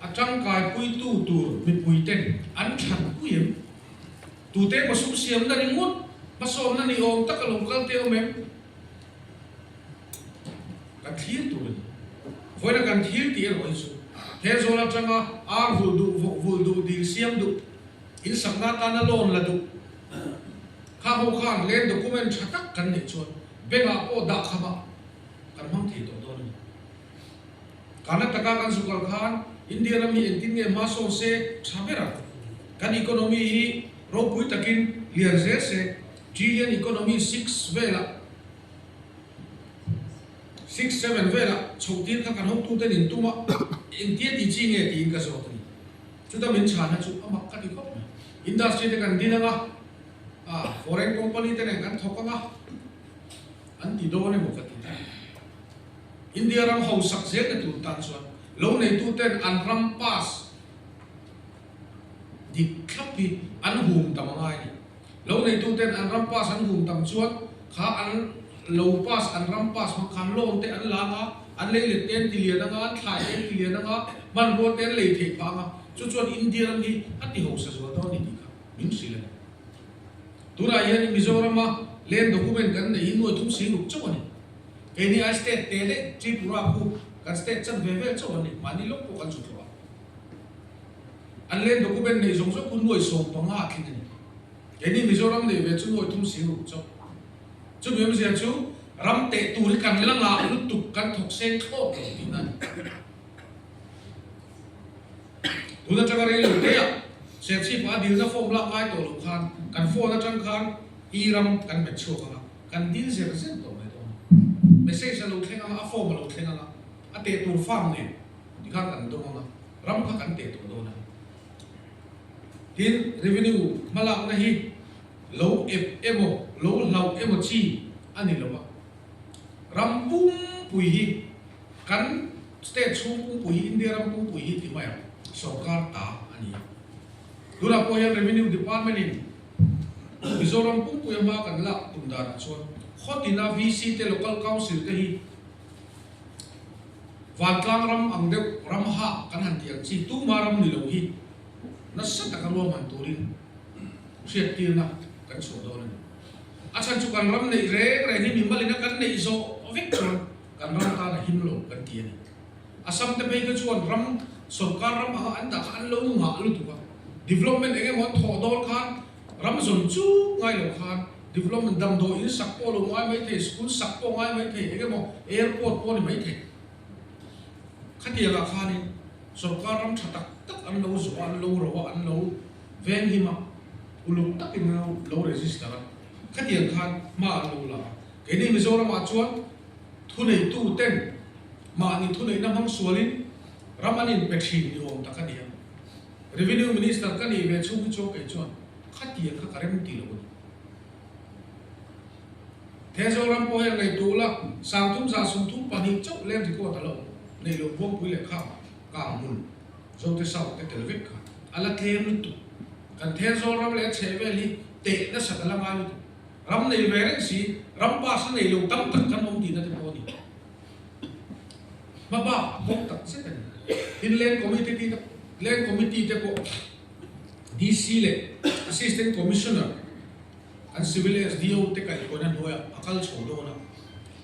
a tangkai puitu tur mipui ten an that pui em? Tute emaw sum siamna ringawt hmasawnna ni awm taka lo kal te awm em? Kan thlir tur a ni. Vawiina kan thlir tih erawh hi chu he zawl atanga ar vulh duh, vawk vulh duh, dil siam duh, In sakna atana loan la duh kha ho khan land document tha tak kan neih chuan bank ah pawh dah kham ah kan hmang thei tawh dawn a ni. Karnataka kan zukal khan India ram hi engtin nge hma sawn se tha ber a, kan economy hi ropui takin lian zel se trillion economy six velah six seven velah chhoh tir kha kan hotuten in tum a, engtia ti chi nge tiin ka zawt a ni. Chuta min chhana chu a mak ka ti khawp mai. Industry te kan din anga, ah foreign company te nen kan thawk anga an ti dawn emaw ka ti ta. India ram hausak zel na tur tan chuan lo neitu ten an ram pass dik thlap hi an hum tam angai a ni. Lo neitu ten an ram pass an hum tam chuan kha an lo pass an ram pass hmang khan loan te an la anga, an lei let te an ti lian anga, an thlai te an ti lian anga, hmanrua te an lei theih phah anga, chu chuan India ram hi a ti hausa zual dawn a ni tih kha min hrilh a ni. Tunah hian Mizorama land document kan neih hi nuai thum si ruk chauh a ni. Keini ai state te leh Tripura khu kan state chan ve vel chauh an ni, mahni lawk pawh kan chu thlawh a. An land document neih zawng zawng khu nuai 15 a tling a ni. Keini Mizoram neih ve chu nuai thum sing ruk chauh. Chumi awmzia chu ram teh tur hi kan la ngah lutuk kan thawk seng thlawt lo tihna a ni. Tun atanga rei lo te ah Serchhip ah a dilna form lak ngai tawh loh khan kan phone atang khan i ram kan hmet chhuak ang a, kan dil zer zer tawh mai dawn a. Message a lo thleng ang a, a form a lo thleng ang a, a teh tur farm nen tikhan kan dawng ang a. Ram kha kan teh tawh dawn a. Tin, revenue hmalakna hi lo ep emaw, lo hlauh emaw chi a ni lo a. Ram pumpui hi kan state chhung pumpui hi, India ram pumpui hi ti mai ang, sorkar ta a ni a. Tunah pawh hian Revenue Department in Mizoram pumpui a hma kan lak tum danah chuan khawtina VC te, Local Council te hi Vantlang ram ang deuh ram hah kan han tih ang chi tuma ram ni lo hi nasa taka ruahman turin hriattirna kan chhuah dawn a ni. A chhan chu kan ram neih reng reng hi mimalin a kan neih zawh vek chuan kan ram tan a him lo kan ti a ni. Assam te phei kha chuan ram sawrkar ram anga an dah kha an lo ngah lutuk a, development eng emaw an thawh dawn khan ram zawn chu ngai lo khan development damdawi in sak pawh lo ngai mai thei, school sak pawh ngai mai thei, eng emaw airport pawh ni mai thei. Khatiangah khanin sorkar ram tha tak tak an lo zawh a, an lo ro a, an lo venghim a, uluk takin an lo register a, khatiang khan hma an lo la a. Keini Mizoramah chuan thuneitu ten mahni thuneihna hmang sualin ram an inpe thin ni awm tak a ni a. Revenue Minister ka nih ve chhung hi chuan kei chuan. Khatiang kha ka rem ti lo a ni. Thenzawl ram pawh hian ngaihtuah ula, 3232 chauh land record a la awm. Neih loh Buangpui leh Kham, Kanghmun, Zote South te tel vek kha a la tlem lutuk. Kan Thenzawl ram leh a chheh vel hi teh nasat a la ngai lutuk. Ram nei ve reng si, ram pass a nei lo tam tak kan awm tihna te pawh a ni. Hmabak bawk tak zet a ni. Tin, Land Committee te Land Committee te pawh DC leh Assistant Commissioner an Civil SDO te kaihhruaina hnuaiah a kal chho dawn a.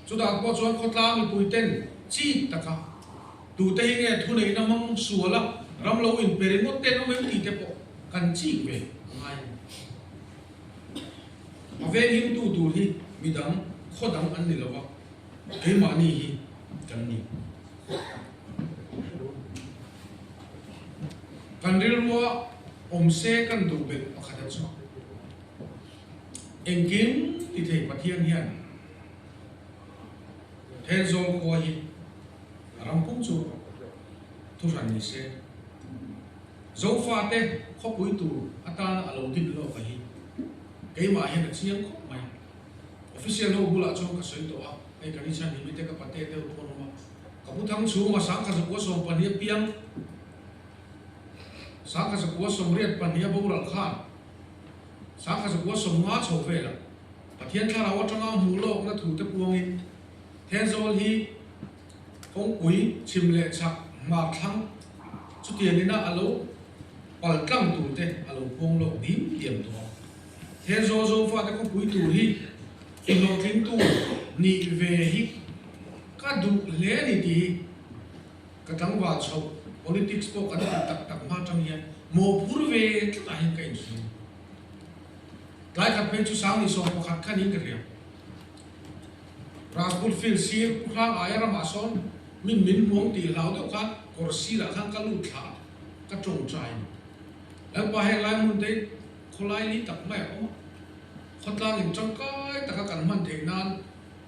Chutah pawh chuan khawtlang mipui ten chik taka tute hi nge thuneihna hmang sual a ram lo inpe ringawt ten awm em tih te pawh kan chik ve a ngai a ni. A venghimtu tur hi midang khaw dang an ni lo va, keimahni hi kan ni. Kan rilrua awm se kan duh belh pakhat a chu. Engkim ti thei Pathian hian Thenzawl khua hi a ram pum chu thuhran ni se. Zofate khawpui tur atana a lo din lawk a hi keimah hian a chiang khawp mai. Official ho bulah chuan ka sawi tawh a, hei ka nichan hi mite ka pate deuh pawh an awm a, ka pu thang chhunga 1992 piang 1988 boral khan 1995 chho velah Pathian thlarau atanga hmuh lawkna thu te puangin Thenzawl hi Kawngpui chhim leh chhak hmar thlang chutiang ina a lo pal tlang tur te a lo puang lawk dim diam tawh a. Thenzawl Zofate khawpui tur hi inhlawhtling tur nih ve hi ka duh hle a ni tih hi ka tlangval chhoh politics pawh kan tih tak tak hma tang hian mawhphur ve tlatah hian ka inhria. Tlai khat phei chu 2011 khan in ka hria. Rajput field sir Pu Hrang aia ramah sawn min min hmuang tih hlau deuh khan kawr sirah khan ka lut thla a, ka tawngtai a ni. Lalpa heng lai hmun te khawlai li tak mai a awm a, khawtlang in tangkai taka kan hman theih nan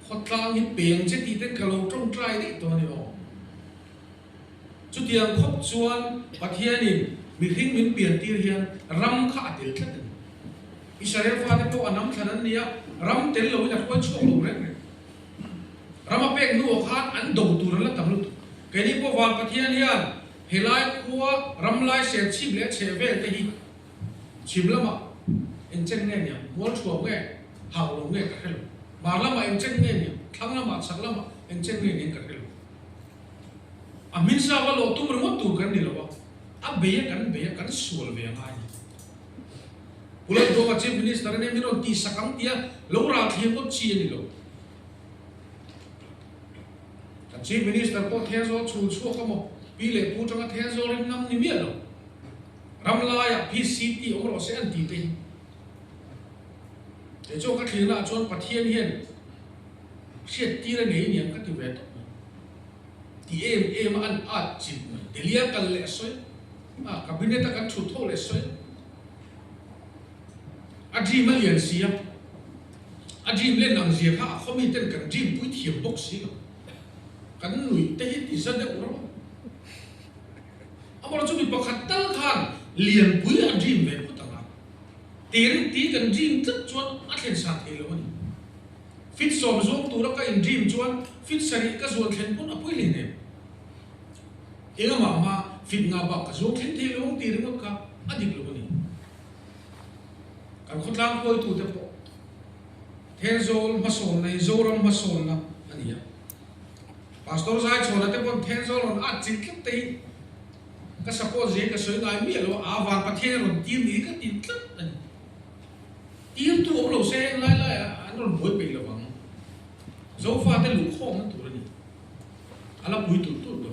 khawtlang hi peng che tih ten ka lo tawngtai daih tawh a ni aw. Chutiang khawp chuan Pathianin mihring min pian tir hian ram kha a tel tlat a ni. Israel fate pawh a nam thlan an ni a, ram tel loin a hruai chhuak lo reng reng. Ram a pek hnuah khan an do tur an la tam lutuk. Keini pawh Van Pathian hian helai khua ram lai ser chhip leh chheh vel te hi chhim lamah engchen nge niang, mual thuam nge, hau lo nge ka hre lo. Hmar lamah engchen nge niang, thlang lamah, chhak lamah engchen nge niang ka hre lo. A hminsa va lawh tum ringawt tur kan ni lo a, a bei a kan bei a kan sual ve a ngai ni. Pu Lalduhawma Chief Minister a nia min rawn tihsak ang tia lo ral thlir ngawt chi a ni lo. Kan Chief Minister pawh Thenzawl chhul chhuak a maw, pi leh pu tanga Thenzawl rim ngam ni miah lo. Ram laiah PCT awm rawh se an ti te hi. Kei chuan ka thlirnaah chuan Pathian hian hriat tir a nei aniang ka ti ve tawp mai. Ti em em a an at chilh mai. Delhi-a kal leh a sawi a, cabinet a kan thut ho leh sawi a. A dream a lian si a, a dream len ang zia kha a khaw mi ten kan dream pui thiam bawk si lo. Kan nuih te hi ti za deuh rawh a. Amaherawhchu chu mi pakhat tal khan lianpui a dream ve phawt ang a. Tirin ti kan dream tlat chuan a thlen san thei lo a ni. Fit 10 zuang tura ka in dream chuan fit 7 ka zuan thlen pawn a pawi hle hnem. Engah mah fit nga bak ka zuang thleng thei lo ang tih ringawt kha a dik lo a ni. Kan khawtlang hruaitute pawh Thenzawl hmasawnna hi Zoram hmasawnna a ni a. Pastor Zaichhawna te pawn Thenzawl rawn at chilh tlat te hi ka support zia hi ka sawi ngai miah lo a, a van Pathian a rawn tir ni hi ka ti tlat a ni. Tirtu awm lo se heng lai laiah an rawn buai peih lo vang. Zofate luhkhawmna tur a ni. A la pui tulh tulh lo.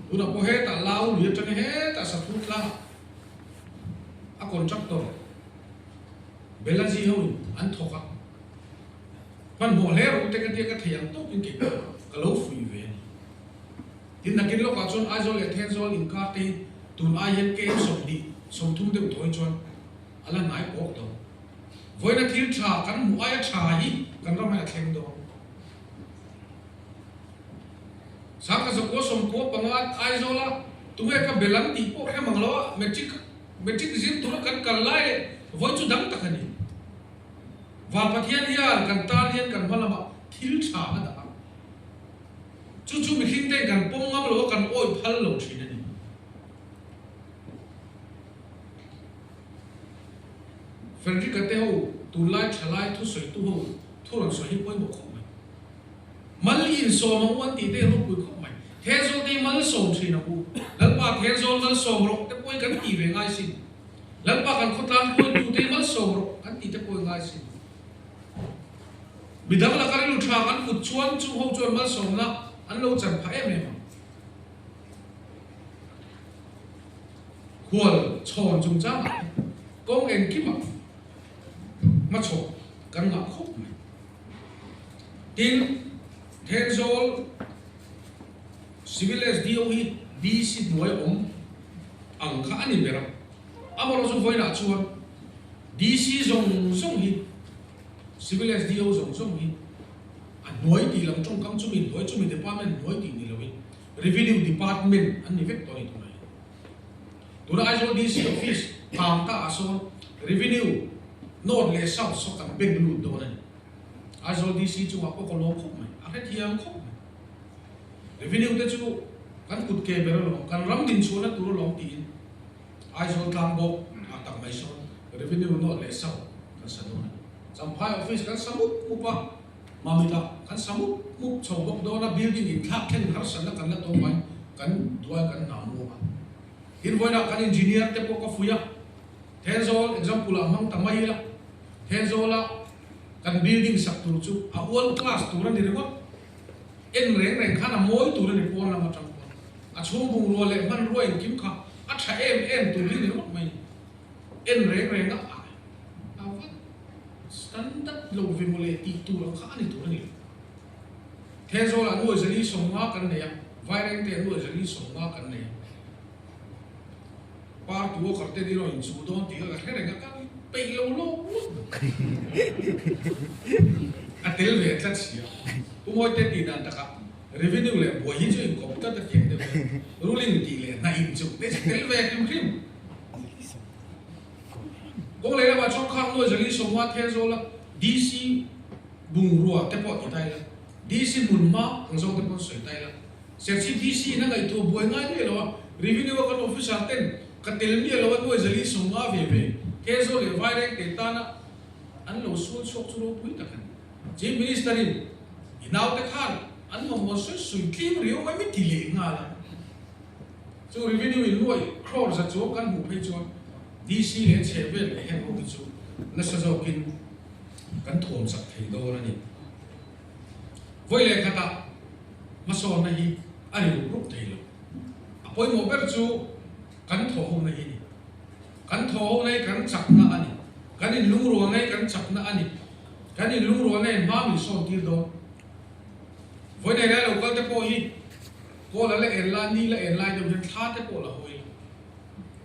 Tunah pawh hetah lau lui atanga hetah saphut tlangah a contractor Belaji hoin an thawk a. Hmanhmawh hle rawh u te ka tia ka thei ang tawkin kei pawh ka lo fuih ve a ni. Tin nakin lawkah chuan Aizawl leh Thenzawl inkar te hi tun ai hian kem 20, 30 deuh tawh hi chuan a la hnai pawk tawh. Vawiina thil tha kan hmuh aia tha hi kan ram hian a thleng dawn. 1995 Aizawla tunge ka bel ang tih pawh hre mang lo a, matric. Matric zir tura kan kal lai leh vawi chu dang tak a ni. Van Pathian hian kan tan hian kan hma lamah thil tha a dah a. Chu chu mihring ten kan pawm ngam lo a, kan awih phal lo thin a ni. Frederick-a te ho tunlai thalai thusawitu ho thu rawn sawi hi pawimawh khawp mai. Mal insawm ang u an tih te hi ropui khawp mai. Thenzawl te hi mal sawm thin ang u. Lalpa Thenzawl mal sawm rawh te pawh hi kan tih ve ngai sin. Lalpa kan khawtlang hruaitu te hi mal sawm rawh kan tih te pawh hi ngai sin. Midang laka rilru tha kan put chuan chung ho chuan malsawmna an lo chan phah em em ang. Khual chhawn chungchangah te kawng engkimah hmachhawp kan ngah khawp mai. Tin, Thenzawl Civil SDO hi DC hnuai awm ang kha a ni ber a, amaherawhchu vawiinah chuan DC zawng zawng hi Civil SDO zawng zawng hi a hnuai tih lam tawngkam chumi hnuai chumi department hnuai tih ni loin Revenue Department an ni vek tawh a ni tunah hian. Tuna Aizawl DC Office kang ta ah sawn Revenue North leh South saw kan bank lut dawn a ni. Aizawl DC chungah pawh ka lawm khawp mai, a hrethiam khawp mai. Revenue te chu kan kut ke ber alawm, kan ram din chhuahna tur alawm tiin Aizawl tlang bawk ah tak mai sawn Revenue North leh South kan sa dawn a ni. Champhai Office kan sa mup mup a, Mamita kan sa mup mup chho bawk dawn a, building inthlak thleng harsatna kan la tawng mai, kan duai kan hna muang a. Tin vawiinah kan engineer te pawh ka fuih a, Thenzawl example ah hmang ta mai ila, Thenzawla kan building sak tur chu a world class tur a ni ringawt. En reng reng khan a mawi tur a ni pawn lam atang pawn. A chhung bungrua leh hmanrua engkim kha a tha em em tur hi a ni ringawt mai. En reng reng a a va standard lo ve mawle tih tur ang kha a ni tur a ni lo. Thenzawlah nuai zali sawmnga kan nei a, Vairengte ah nuai zali sawmnga kan nei a. Party worker te ni rawh inchuh dawn tih kha ka hre reng a, ka peih lo lawk lawk mai. A tel ve tlat si a. Pu Mawite tih dan takah revenue leh buai hi chu inkawp tlat a thiam deuh e. Ruling tih leh hna inchuh te chu tel ve hrim hrim. Kawng leh lamah chuan khang nuai zali sawmnga Thenzawl a DC bungrua te pawh ti ta ila, DC hmunhma ang zawng te pawh an sawi ta ila. Serchhip DC in a ngaihtuah buai ngai miah lo a, Revenue a kan officer ten ka tel miah lo a nuai zali sawmnga ve ve Thenzawl leh Vairengte tana an lo sual chhuak chu ropui tak a ni. Chief Minister in i naute khan an mamawh sawi sawi tlim riau mai min ti leh nghal a. Chu Revenue in nuai crore za chuang kan hmuh phei chuan DC leh chheh vel leh heng ho hi chu nasa zawkin kan thuam chak thei dawn a ni. Vawi leh khatah hmasawnna hi a ri rup rup thei lo. A pawimawh ber chu kan thawhhona hi a ni. Kan thawhhona hi kan chakna a ni. Kan inlungrualna hi kan chakna a ni. Kan inlungrualna in hma min sawn tir dawn. Vawi nei lai lo kal te pawh hi kawl a la en lai, ni la en lai deuh hian thla te pawh la hawi la.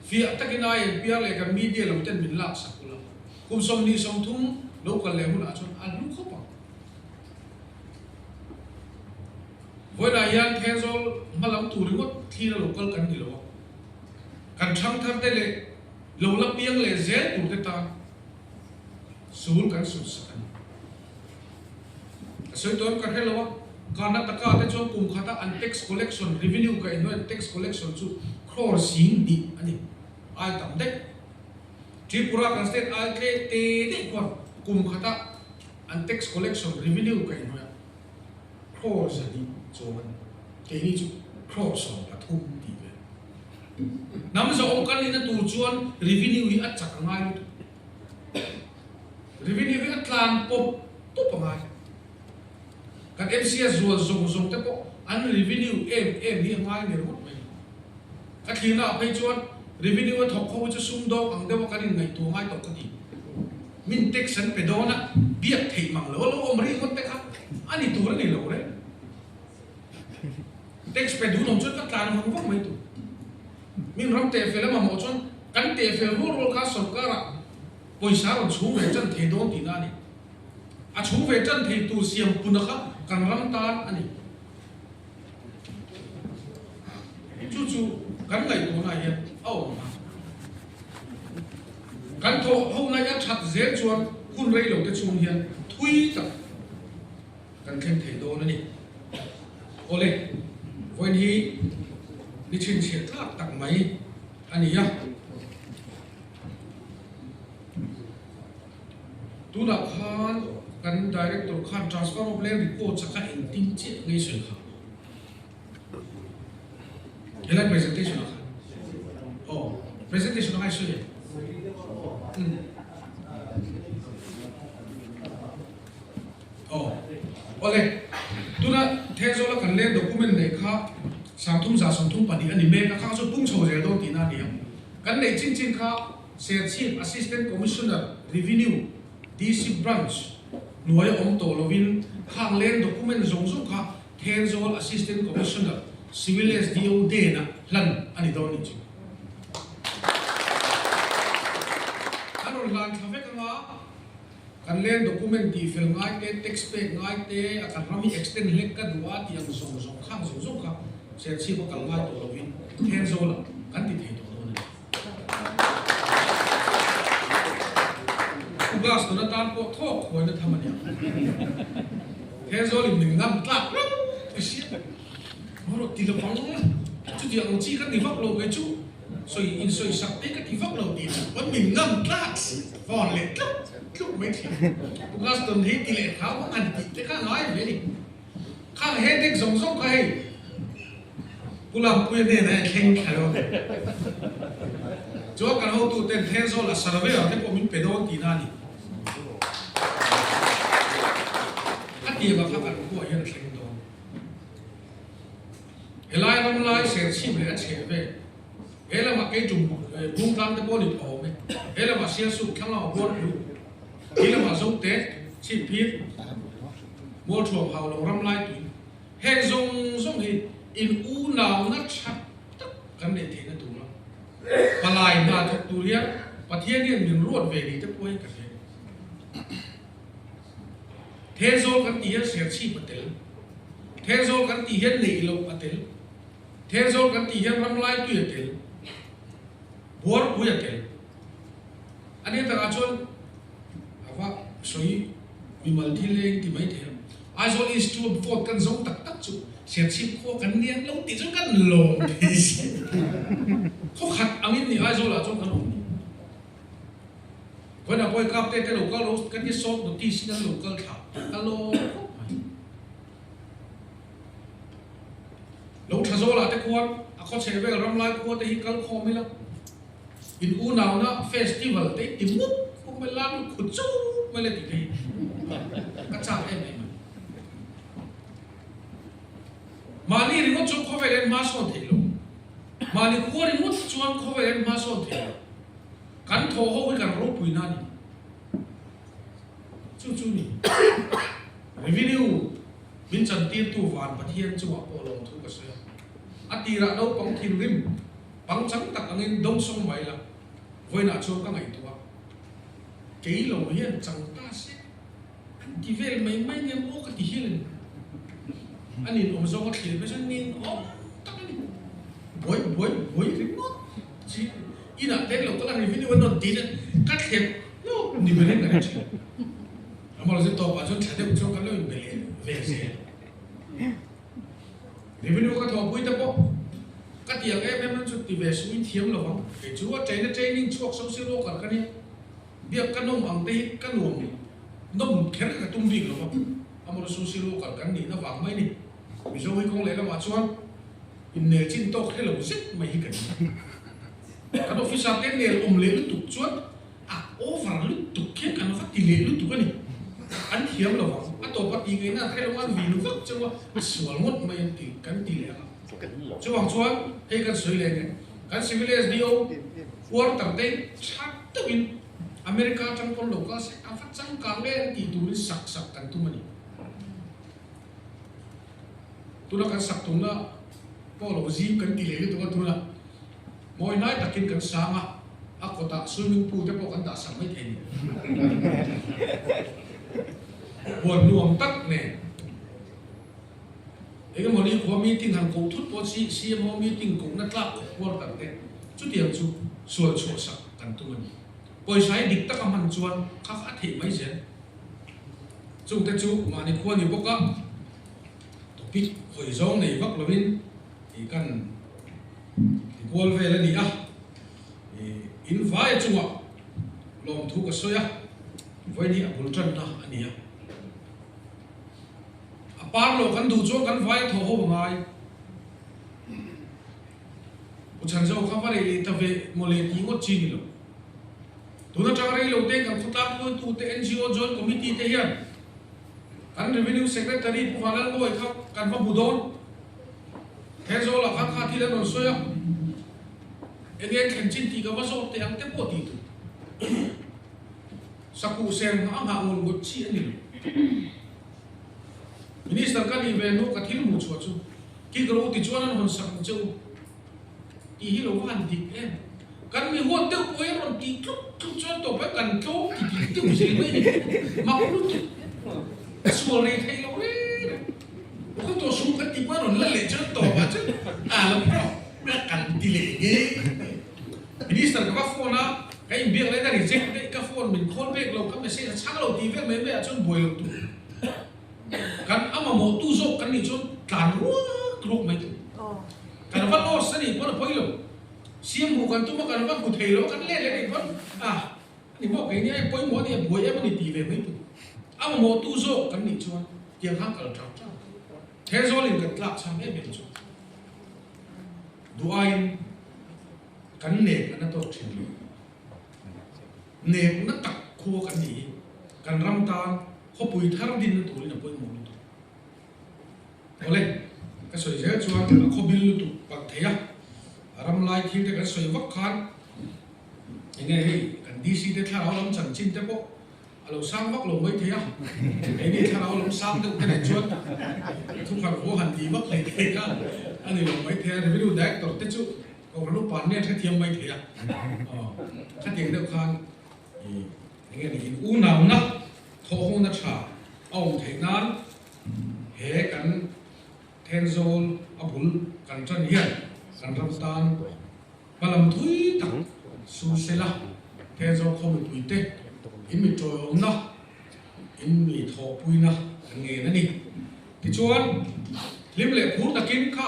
Fiah takin ai en piar leh kan media lo ten min laksak ula. Kum 20 30 lo kal leh hunah chuan a hlu khawp ang. Vawiinah hian Thenzawl hma lam tur ringawt thlir a lo kal kan ni lo a, kan thangthar te leh lo la piang leh zel tur te tan sul kan sut sak a ni. Ka sawi tawn ka hre lo a, Karnataka te chuan kum khata an tax collection revenue ka inhnuai tax collection chu crore 20 a ni, ai tam daih. Tripura kan state ai tle te daih khuan kum khata an tax collection revenue ka inhnuai a crore 200 chuang a ni. Keini chu crore 13 tih ve. Hnam zawhawm kan nihna tur chuan revenue hi a chak a ngai lutuk. Revenue hi a tlan pawp pawp a ngai. Kan MCS zual zawng zawng te pawh an revenue em em hi a ngai ner ngawt mai. Ka thlirna ah phei chuan revenue a thawk ho hi chu sumdawng ang deuh a kan inngaihtuah ngai tawh ka ti. Min tax an pe dawn a, biak theih mang lo a lo awm rih ngawt te kha a ni tur a ni lo reng. Tax pe duh awm chuan ka tlan vang vang mai tur. Min ram tehfel a mamawh chuan kan tehfel rual rual kha sorkar ah pawisa rawn chhung ve tan thei dawn tihna a ni. A chhung ve tan thei tur siam puna kha kan ram tan a ni. Chu chu kan ngaihtuahna ah hian a awm a. Kan thawh ho na a that zel chuan hun rei lo te chhung hian thui tak kan thleng thei dawn a ni. Awle, vawiin hi ni chhinchhiah tlak tak mai a ni a. Tunah khan kan Director khan Transfer of Land Records a kha engtin chiah ngei sawi kha? Helai presentation ah khan. Aw, presentation ah khan sawi em? Umm. Aw, awle, tuna Thenzawla kan leng document neih kha 3132 a ni mek a, kha chu pung chho zel dawn tihna a ni a. Kan neih chin chin kha Serchhip Assistant Commissioner, Revenue, DC Branch hnuaia awm tawh lovin khang leng document zawng zawng kha Thenzawl Assistant Commissioner, Civil SDO denah hlan a ni dawn nih chu. An rawn hlan thla vek anga kan leng document tih fel ngai te, tax pek ngai te, a kan ram hi extend hlek ka duh a tih ang zawng zawng khang zawng zawng kha Serchhip a kal ngai tawh lovin Thenzawlah kan ti thei tawh dawn a ni. Pu Glass tuna tan pawh thawk huaina tham a nia. Thenzawl in min ngam tlak reuh i hria. Maw rawh ti lovang chutiang ang chi ka ti vak lo kei chu sawi in sawi sak te ka ti vak lo tih chu pawn min ngam tlak si vawn leh tluk tluk mai thin. Pu Glass tun hei ti leh hram ang han tih te kha ngai ve ni. Khang headache zawng zawng kha hei Pu Lampuia hnenah hian thleng thla lo. Chuan kan hotu ten Thenzawl a surveyor te pawh min pe dawn tihna a ni. A tiang kha kan khuaah hian a thleng dawn. Helai ram lai serchhip leh a chheh vel. He lamah kei tum bungtlang te pawh ni phah awm e. He lamah Sialsuk thlang lamah Buarpui, khi lamah Zote, Chhipphir, Mualthuam hau lo ram lai tui. Heng zawng zawng hi in unauna tha tak kan neih theihna tura palai hna thawk tur hian Pathian hian min ruat ve ni te pawh hi ka hre. Thenzawl kan tih hian serchhip a tel, Thenzawl kan tih hian neih loh a tel. Thenzawl kan tih hian ramlai tui a tel, buarpui a tel. A nia takah chuan a va sawi mimal thil eng ti mai thei a. Aizawl East chu vote kan zo tak tak chu Serchhip khua kan lian lo tih chu kan lawm thei si. Khaw khat angin ni Aizawl ah chuan kan awm ni. Vawiin ah pawh i kap te te lo kal ro kan ti short notice in an lo kal thla ka lawm khawp mai. Lo tha zawlah te khuan a khawchhe vel ramlai khua te hi kal khawm ila, in unauna festival te hi ti mup mup mai la lut khut chuk mai le tih te hi ka chak em em a ni. Mahni ringawt chuan khawvel en hma sawn theih lo, mahni khua ringawt chuan khawvel en hma sawn theih lo, kan thawh ho hi kan ropui na a ni. Chu chu ni. Revenue min chantirtu van Pathian chungah pawh lawmthu ka sawi a. A tirah naupang thinrim pangchang tak angin dawngsawng mai la, vawiinah chuan ka ngaihtuah a, kei lo hian chang ta se an ti vel mai mai nia maw ka ti hial a ni. A ninawm zawng a thlir mai chuan ninawm tak a ni. Buai buai buai ringawt chi inah te lo kal a revenue an rawn ti chuan ka thlep hlawk ni ber in ka hre thin. Amah chu tawpah chuan tha deuh chuan kan lo inbe leh ve zel. Revenue ka thawhpui te pawh ka ti ang em em an chu ti ve suin thiam lo vang. Kei chu a train a training chhuak social worker ka nia. Biak ka nawm ang te hi ka nuam nawm kher ka tum bik lo va. Amah chu social worker kan nihna vang mai ni. Mizo hi kawng lehlamah chuan innel chin tawk hre lo zet mai hi ka ni. Kan officer te nel awm leh lutuk chuan A over lutuk khian kan va ti leh lutuk a ni. An thiam lo vang. A tawpa tih ngaihna an hre lo a, an vin vak cheu a, a sual ngawt mai an ti kan ti leh ang a. Chuvang chuan hei kan sawi leh nge, kan Civil SDO quarter te tha deuhin America atang pawn lo kal se a va changkang e an tih turin sak sak kan tum a ni. Tuna kan sak tumna pawh lo zim kan ti leh lutuk a, tuna mawi hnai takin kan sang a, a kawtah swimming pool te pawh kan dah sak mai thei ni. Huan nuam tak nen engemaw ni khua meeting han koh thut pawh chi CMO meeting kohna tlak khawp quarter te chutiang chu sual chhuah sak kan tum a ni. Pawisa hi dik taka hman chuan kha kha a theih mai zel. Chungte chu mahni khua ni bawk a, topic hawi zawng nei vak lovin ih kan ti kual vel a ni a. Ih in vaia chungah lawmthu ka sawi a, vawiin hi a bul tanna a ni a. A par loh kan duh chuan kan vaia thaw ho a ngai. Pu Chhanzo kha va rei leh ta ve mawle tih ngawt chi ni lo. Tun atang rei lo te kan khawtlang hruaitute NGO Joint Committee te hian kan Revenue Secretary Pu Vanlalmawii kha kan va hmu dawn. Thenzawl ah khan kha thil an rawn sawi a, enge an thlen chin tih ka va zawt teh ang te pawh tih tur. Sakuh sem a nghah ngawt ngawt chi a ni lo. Minister ka nih ve hnu ka thil hmuh chhuah chu Kik ro ti chuan an hawn sak ang che u tih hi lo va han dik em? Kan mi huat deuh pawh hi a rawn tih tlup tlup chuan tawp a kan tlawm ti tih deuh zel mai ni. Mak lutuk a sual rei theih lo reng reng. Khaw tawh sum kan tih pawh a rawn la leh chuan tawp ah chuan a lo pawh kan ti leh ngei. Minister ka va phone a, ka inbiak leh na reject daih ka phone min call back lo ka message a chhang lo tih vel mai mai ah chuan buai lo tur. Kan a mamawh tu zawk kan nih chuan tlan ruak ruak mai tur. Kan va loss a nih pawn a pawi lo. Siam hmuh kan tum a kan va hmu thei lo a kan let leh a nih pawn a ni maw kei nia pawimawh a nia buai em a ni tih ve mai tur. A mamawh tu zawk kan nih chuan tiang khan kal tang tang. Thenzawl in kan tlak chhang em em chu duh aiin kan nek a na tawk thin lo. Nek na tak khua kan nih hi kan ram tan Khawpui thar dinna turin a pawimawh lutuk. Awle, ka sawi zel chuan a khawbil lutuk palh thei a, a ram lai thil te kan sawi vak khan enge hei kan DC te thlarau lam chanchin te pawh a lo sang vak lo mai thei a, keini thlarau lam sang deuh te nen chuan thukhat haw han ti vak hlei thei kha a ni lo mai thei a, Revenue Director te chu Kohhran upa an nen hrethiam mai thei a, khatiang deuh khan Enge ni in unauna thawhhawna tha a awm theih nan he kan Thenzawl a bul kan tan hian kan ram tan hmalam thui tak su sela Thenzawl khaw mipui te in mi tawiawmna in mi thawhpuina kan ngen a ni. Tichuan hlim leh phur takin kha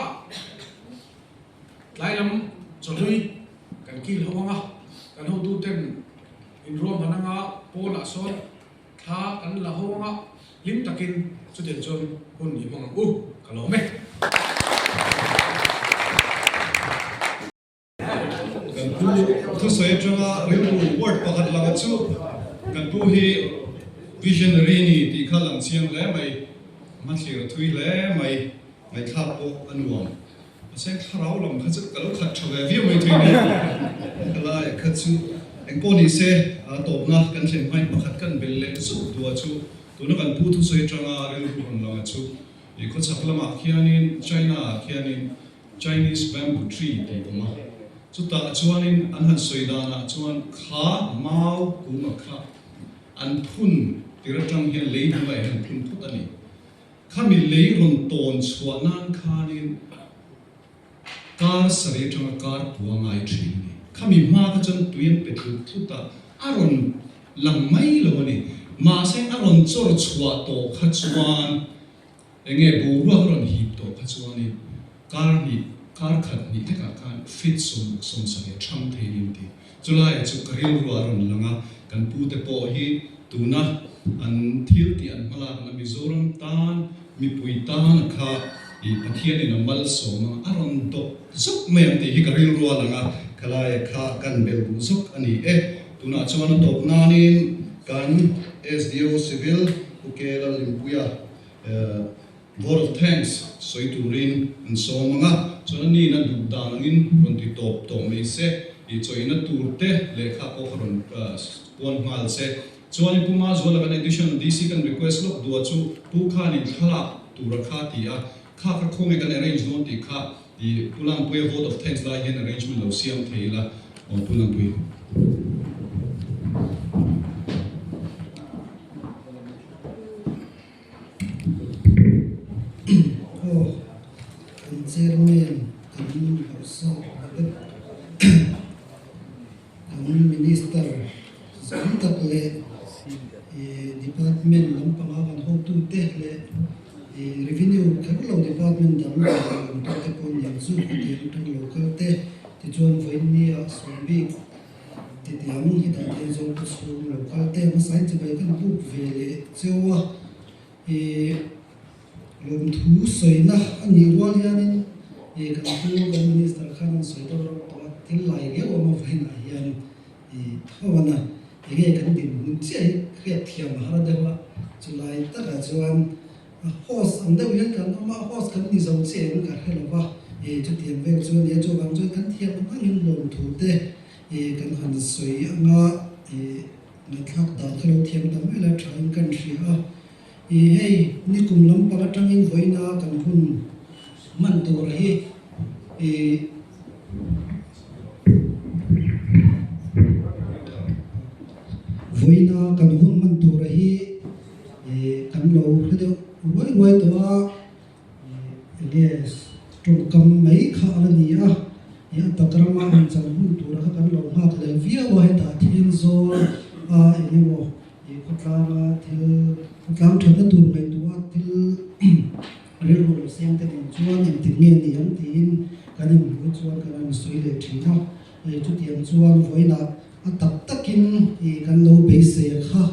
tlai lam chawhlui kan kil ho ang a, kan hotuten Inruahman anga pawnah sawn thla kan la ho anga hlim takin chutiang chuan hun i hmang ang u, ka lawm e. Kan pu thusawi atanga rilru word pakhat langa chu kan pu hi visionary ni tih kha lang chiang hle mai, hmathlir a thui hle mai, ngaihthlak pawh a nuam. Mahse thlarau lam kha chu ka lo khat tha ve viau mai thei nia. Helai kha chu engpawh ni se a tawpna kan thlen hmain pakhat kan bel leh zuk duah chu tuna kan pu thusawi atanga rilru rawn langa chu i khawchhak lamah khianin China ah khianin Chinese bamboo tree tih awm a, chutah chuanin an han sawi danah chuan kha mau kunga kha an phun tir atang hian lei hnuaiah hian an phun phawt a ni. Khami lei rawn tawn chhuah nan khanin kar sarih atanga kar pua ngai thin a ni. Khami hma kha chuan tui an pe tlut tlut a, a rawn lang mai lo a ni. Mahse a rawn chawr chhuah tawh kha chuan enge boruak a rawn hip tawh kha chuanin kar hnih, kar khat hnih hlekah khan fit 70 thang thei nin ti. Chulaiah chu ka rilru a rawn lang a, kan pute pawh hi tuna an thil tih an hmalakna Mizoram tan, mipui tan a kha i Pathianin a malsawm ang a rawn dawk zawk mai ang tih hi ka rilru a lang a, khalaia kha kan bel duh zawk a ni e. Tunah chuan a tawp nanin kan SDO Civil Pu Kela Limpuia Vote of thanks sawi turin an sawm ang a, chuan a nihna duh dan angin rawn ti tawp tawh mai se, i chawihna tur te lehkha pawh kha rawn puan nghal se. Chuanin Pu Mazuala kan additional DC kan request lawk duh a chu Pu khanin thlalak tura kha ti a, kha kha khawnge kan arrange dawn tih kha i Pu Langpuia vote of thanks lai hian arrangement lo siam thei ila aw Pu Langpui. Aw, kan chairman, kan bawrhsawp Babet, kan minister. Department lampanga kan hotute leh Revenue kher lo department dang leh awmtute pawh niang chu khutiang atang lo kal te tichuan vawiinnia sawmbik titiang hetah Thenzawl khaw chhung lo kal te hmasain chibai kan buk ve leh cheu a. Lawmthu sawina a nih rual hianin kan pu kan Minister khan an sawi deuh reuh tawh a, thil lai riau awm avainah hian tho a na enge kan dinhmun chiah hi hriat thiam a har deuh a, chulai takah chuan a host ang deuh hian kan awm a, host kan ni zo chiah em ka hre lo va, chutiang vel chu a nia, chuvang chuan kan thiam ang angin lawmthu te kan han sawi anga ngaihthlak dan kha lo thiam ta mai la thain kan hria a. Ih hei, nikum lampang atangin vawiina kan hun hman tur hi ih vawiina kan hun hman tur hi ih kan lo hre deuh ruai ruai tawh a, ih enge tawngkam mai kha a la ni a, ih a tak rama han chan hun tura kha kan lo nghak leh viau a, hetah Thenzawl a eng emaw He khawtlanga thil, khawtlang thatna tur ngaihtuah thil rilru lo siam te nen chuan engtik nge ni ang tiin kan inhmuh chuan kan rawn sawi leh thin a. Hei chutiang chuan vawiinah a tak takin ih kan lo beisei a kha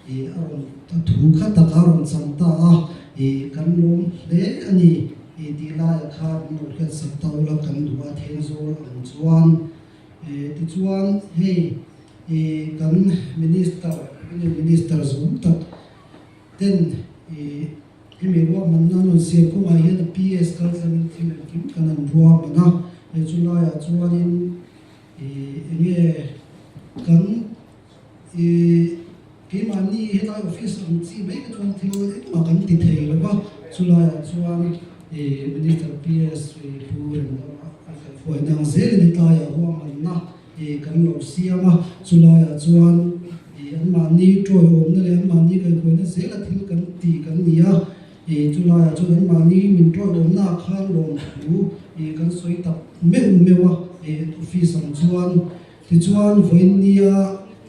ih a rawn a thu kha taka a rawn chang ta a, ih kan lawm hle a ni ih tih laiah khan an lo hriatsak ta ula kan duh a Thenzawl ang chuan. Tichuan hei i kan Minister, Union Minister zawm tak ten i hemi ruahmanna an rawn siam kawngah hian a PS kal tlangin thil engkim kan han ruahman a, hei chu laiah chuanin i enge kan i keimahni helai office ang chi mai kha chuan thil engmah kan ti thei lo va, chulaiah chuan i Minister PS Pu Remdama a kaihhruaina ang zelin hetlaiah ruahmanna i kan lo siam a, chulaiah chuan i anmahni tawiawmna leh anmahni kaihhruaina zela thil kan ti kan ni a, i chulaiah chuan anmahni min tawiawmnaah khan lawmthu i kan sawi tak meuh meuh a, i office ang chuan tichuan vawiinnia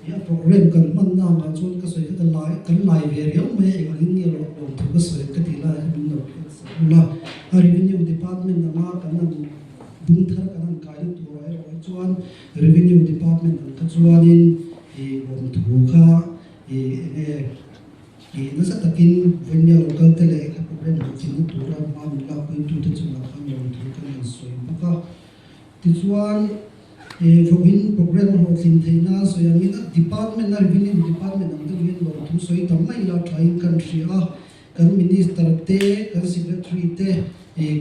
i a program kan hmanna angah chuan ka sawi kha ka lai kan lai ve riau mai a, engangin nge lawmthu ka sawi ang ka tih laiah khan min lo hriatsak ula, a revenue department anga kan han Bung thar kan han kaina turah erawh hi chuan Revenue Department ang kha chuanin ih lawmthu kha ih enge ih nasa takin vawinia lo kal te leh kha program hlawhtlinna tura hma min lakpuitute chungah khan lawmthu kan han sawi bawk a. Tichuan ih vawiin program a hlawhtlin theih nan sawi angin a department a Revenue Department ang deuh hian lawmthu sawi tam mai ila thain kan hria a. Kan Minister te, kan Secretary te,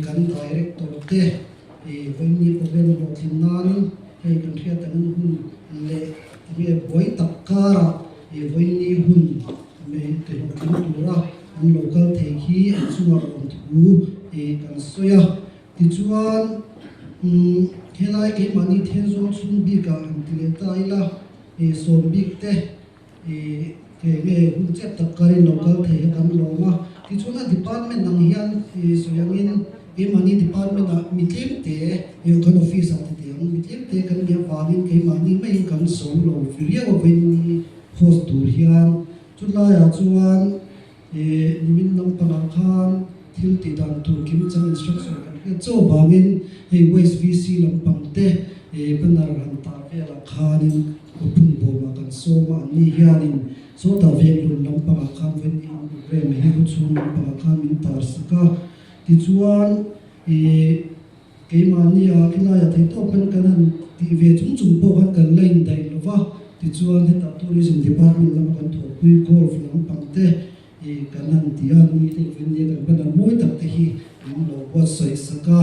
kan Director te vawiinni program hlawhtlin nan hei kan hriat angin hun leh enge buai tak karah vawiinni hun ti hlawhtling tura an lo kal thei khi an chungah lawmthu kan sawi a. Tichuan, helai keimahni Thenzawl chhung bikah han ti leh ta ila, sawm bik te, I ke nge hun chet tak karin lo kal thei hi kan lawm a, tichuan a department ang hian i sawi angin keimahni department ah mi tlem te kan office ah ti tih ang mi tlem te kan nih avangin keimahni maiin kan zo lo viau a vawiin host tur hian chulaiah chuan I nimin lampangah khan thil tih dan tur kim chang instruction kan hriat chauh avangin hei West VC lampang te banner han tar velah khanin phun bawmah kan sawm a, anni hianin sawtah venglun lampangah khan vawiin an program hi khawchhung lampangah khan min tar sak a, tichuan i Keimahnia khilaiah theihtawp khan kan han tih ve chung chung pawh khan kan la indaih lo va, tichuan hetah Tourism Department lama kan thawhpui golf lampang te ih kan han ti a, ni te vawiin nia kan banner mawi tak te hi min lo buatsaih sak a,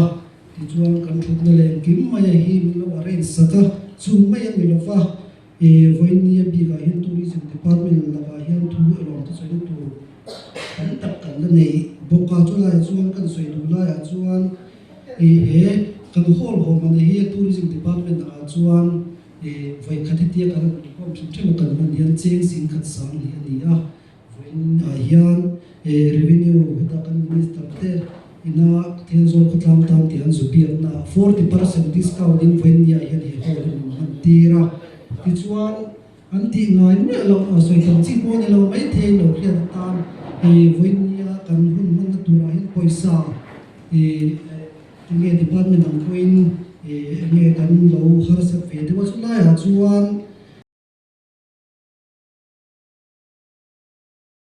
tichuan kan thutna leh engkim maia hi min lo arrange sak a, chung mai a ni lo va, ih vawiin nia bikah hian Tourism Department lakah hian thu elawm te sawina tur tam tak kan la nei bawk a, chulaiah chuan kan sawi duh laiah chuan. I he kan hall haw hman hi Tourism Department ah chuan i vawikhat hetia kan han inkhawm hrim hrim a kan hman hian cheng sing khat sang hi a ni a, vawiin ah hian i Revenue heta kan Minister te ina Thenzawl khawtlang tan tih an zu biakna ah 40% discount in vawiin ni ah hian he hall hi min hman tir a, tichuan. An tih ngai miah loh sawi tam chi pawh a ni lo maithei lo hriat atan vawiin nia kan hun hmanna turah hian pawisa enge department ang pawhin enge kan lo harsat ve deuh a chulaiah chuan.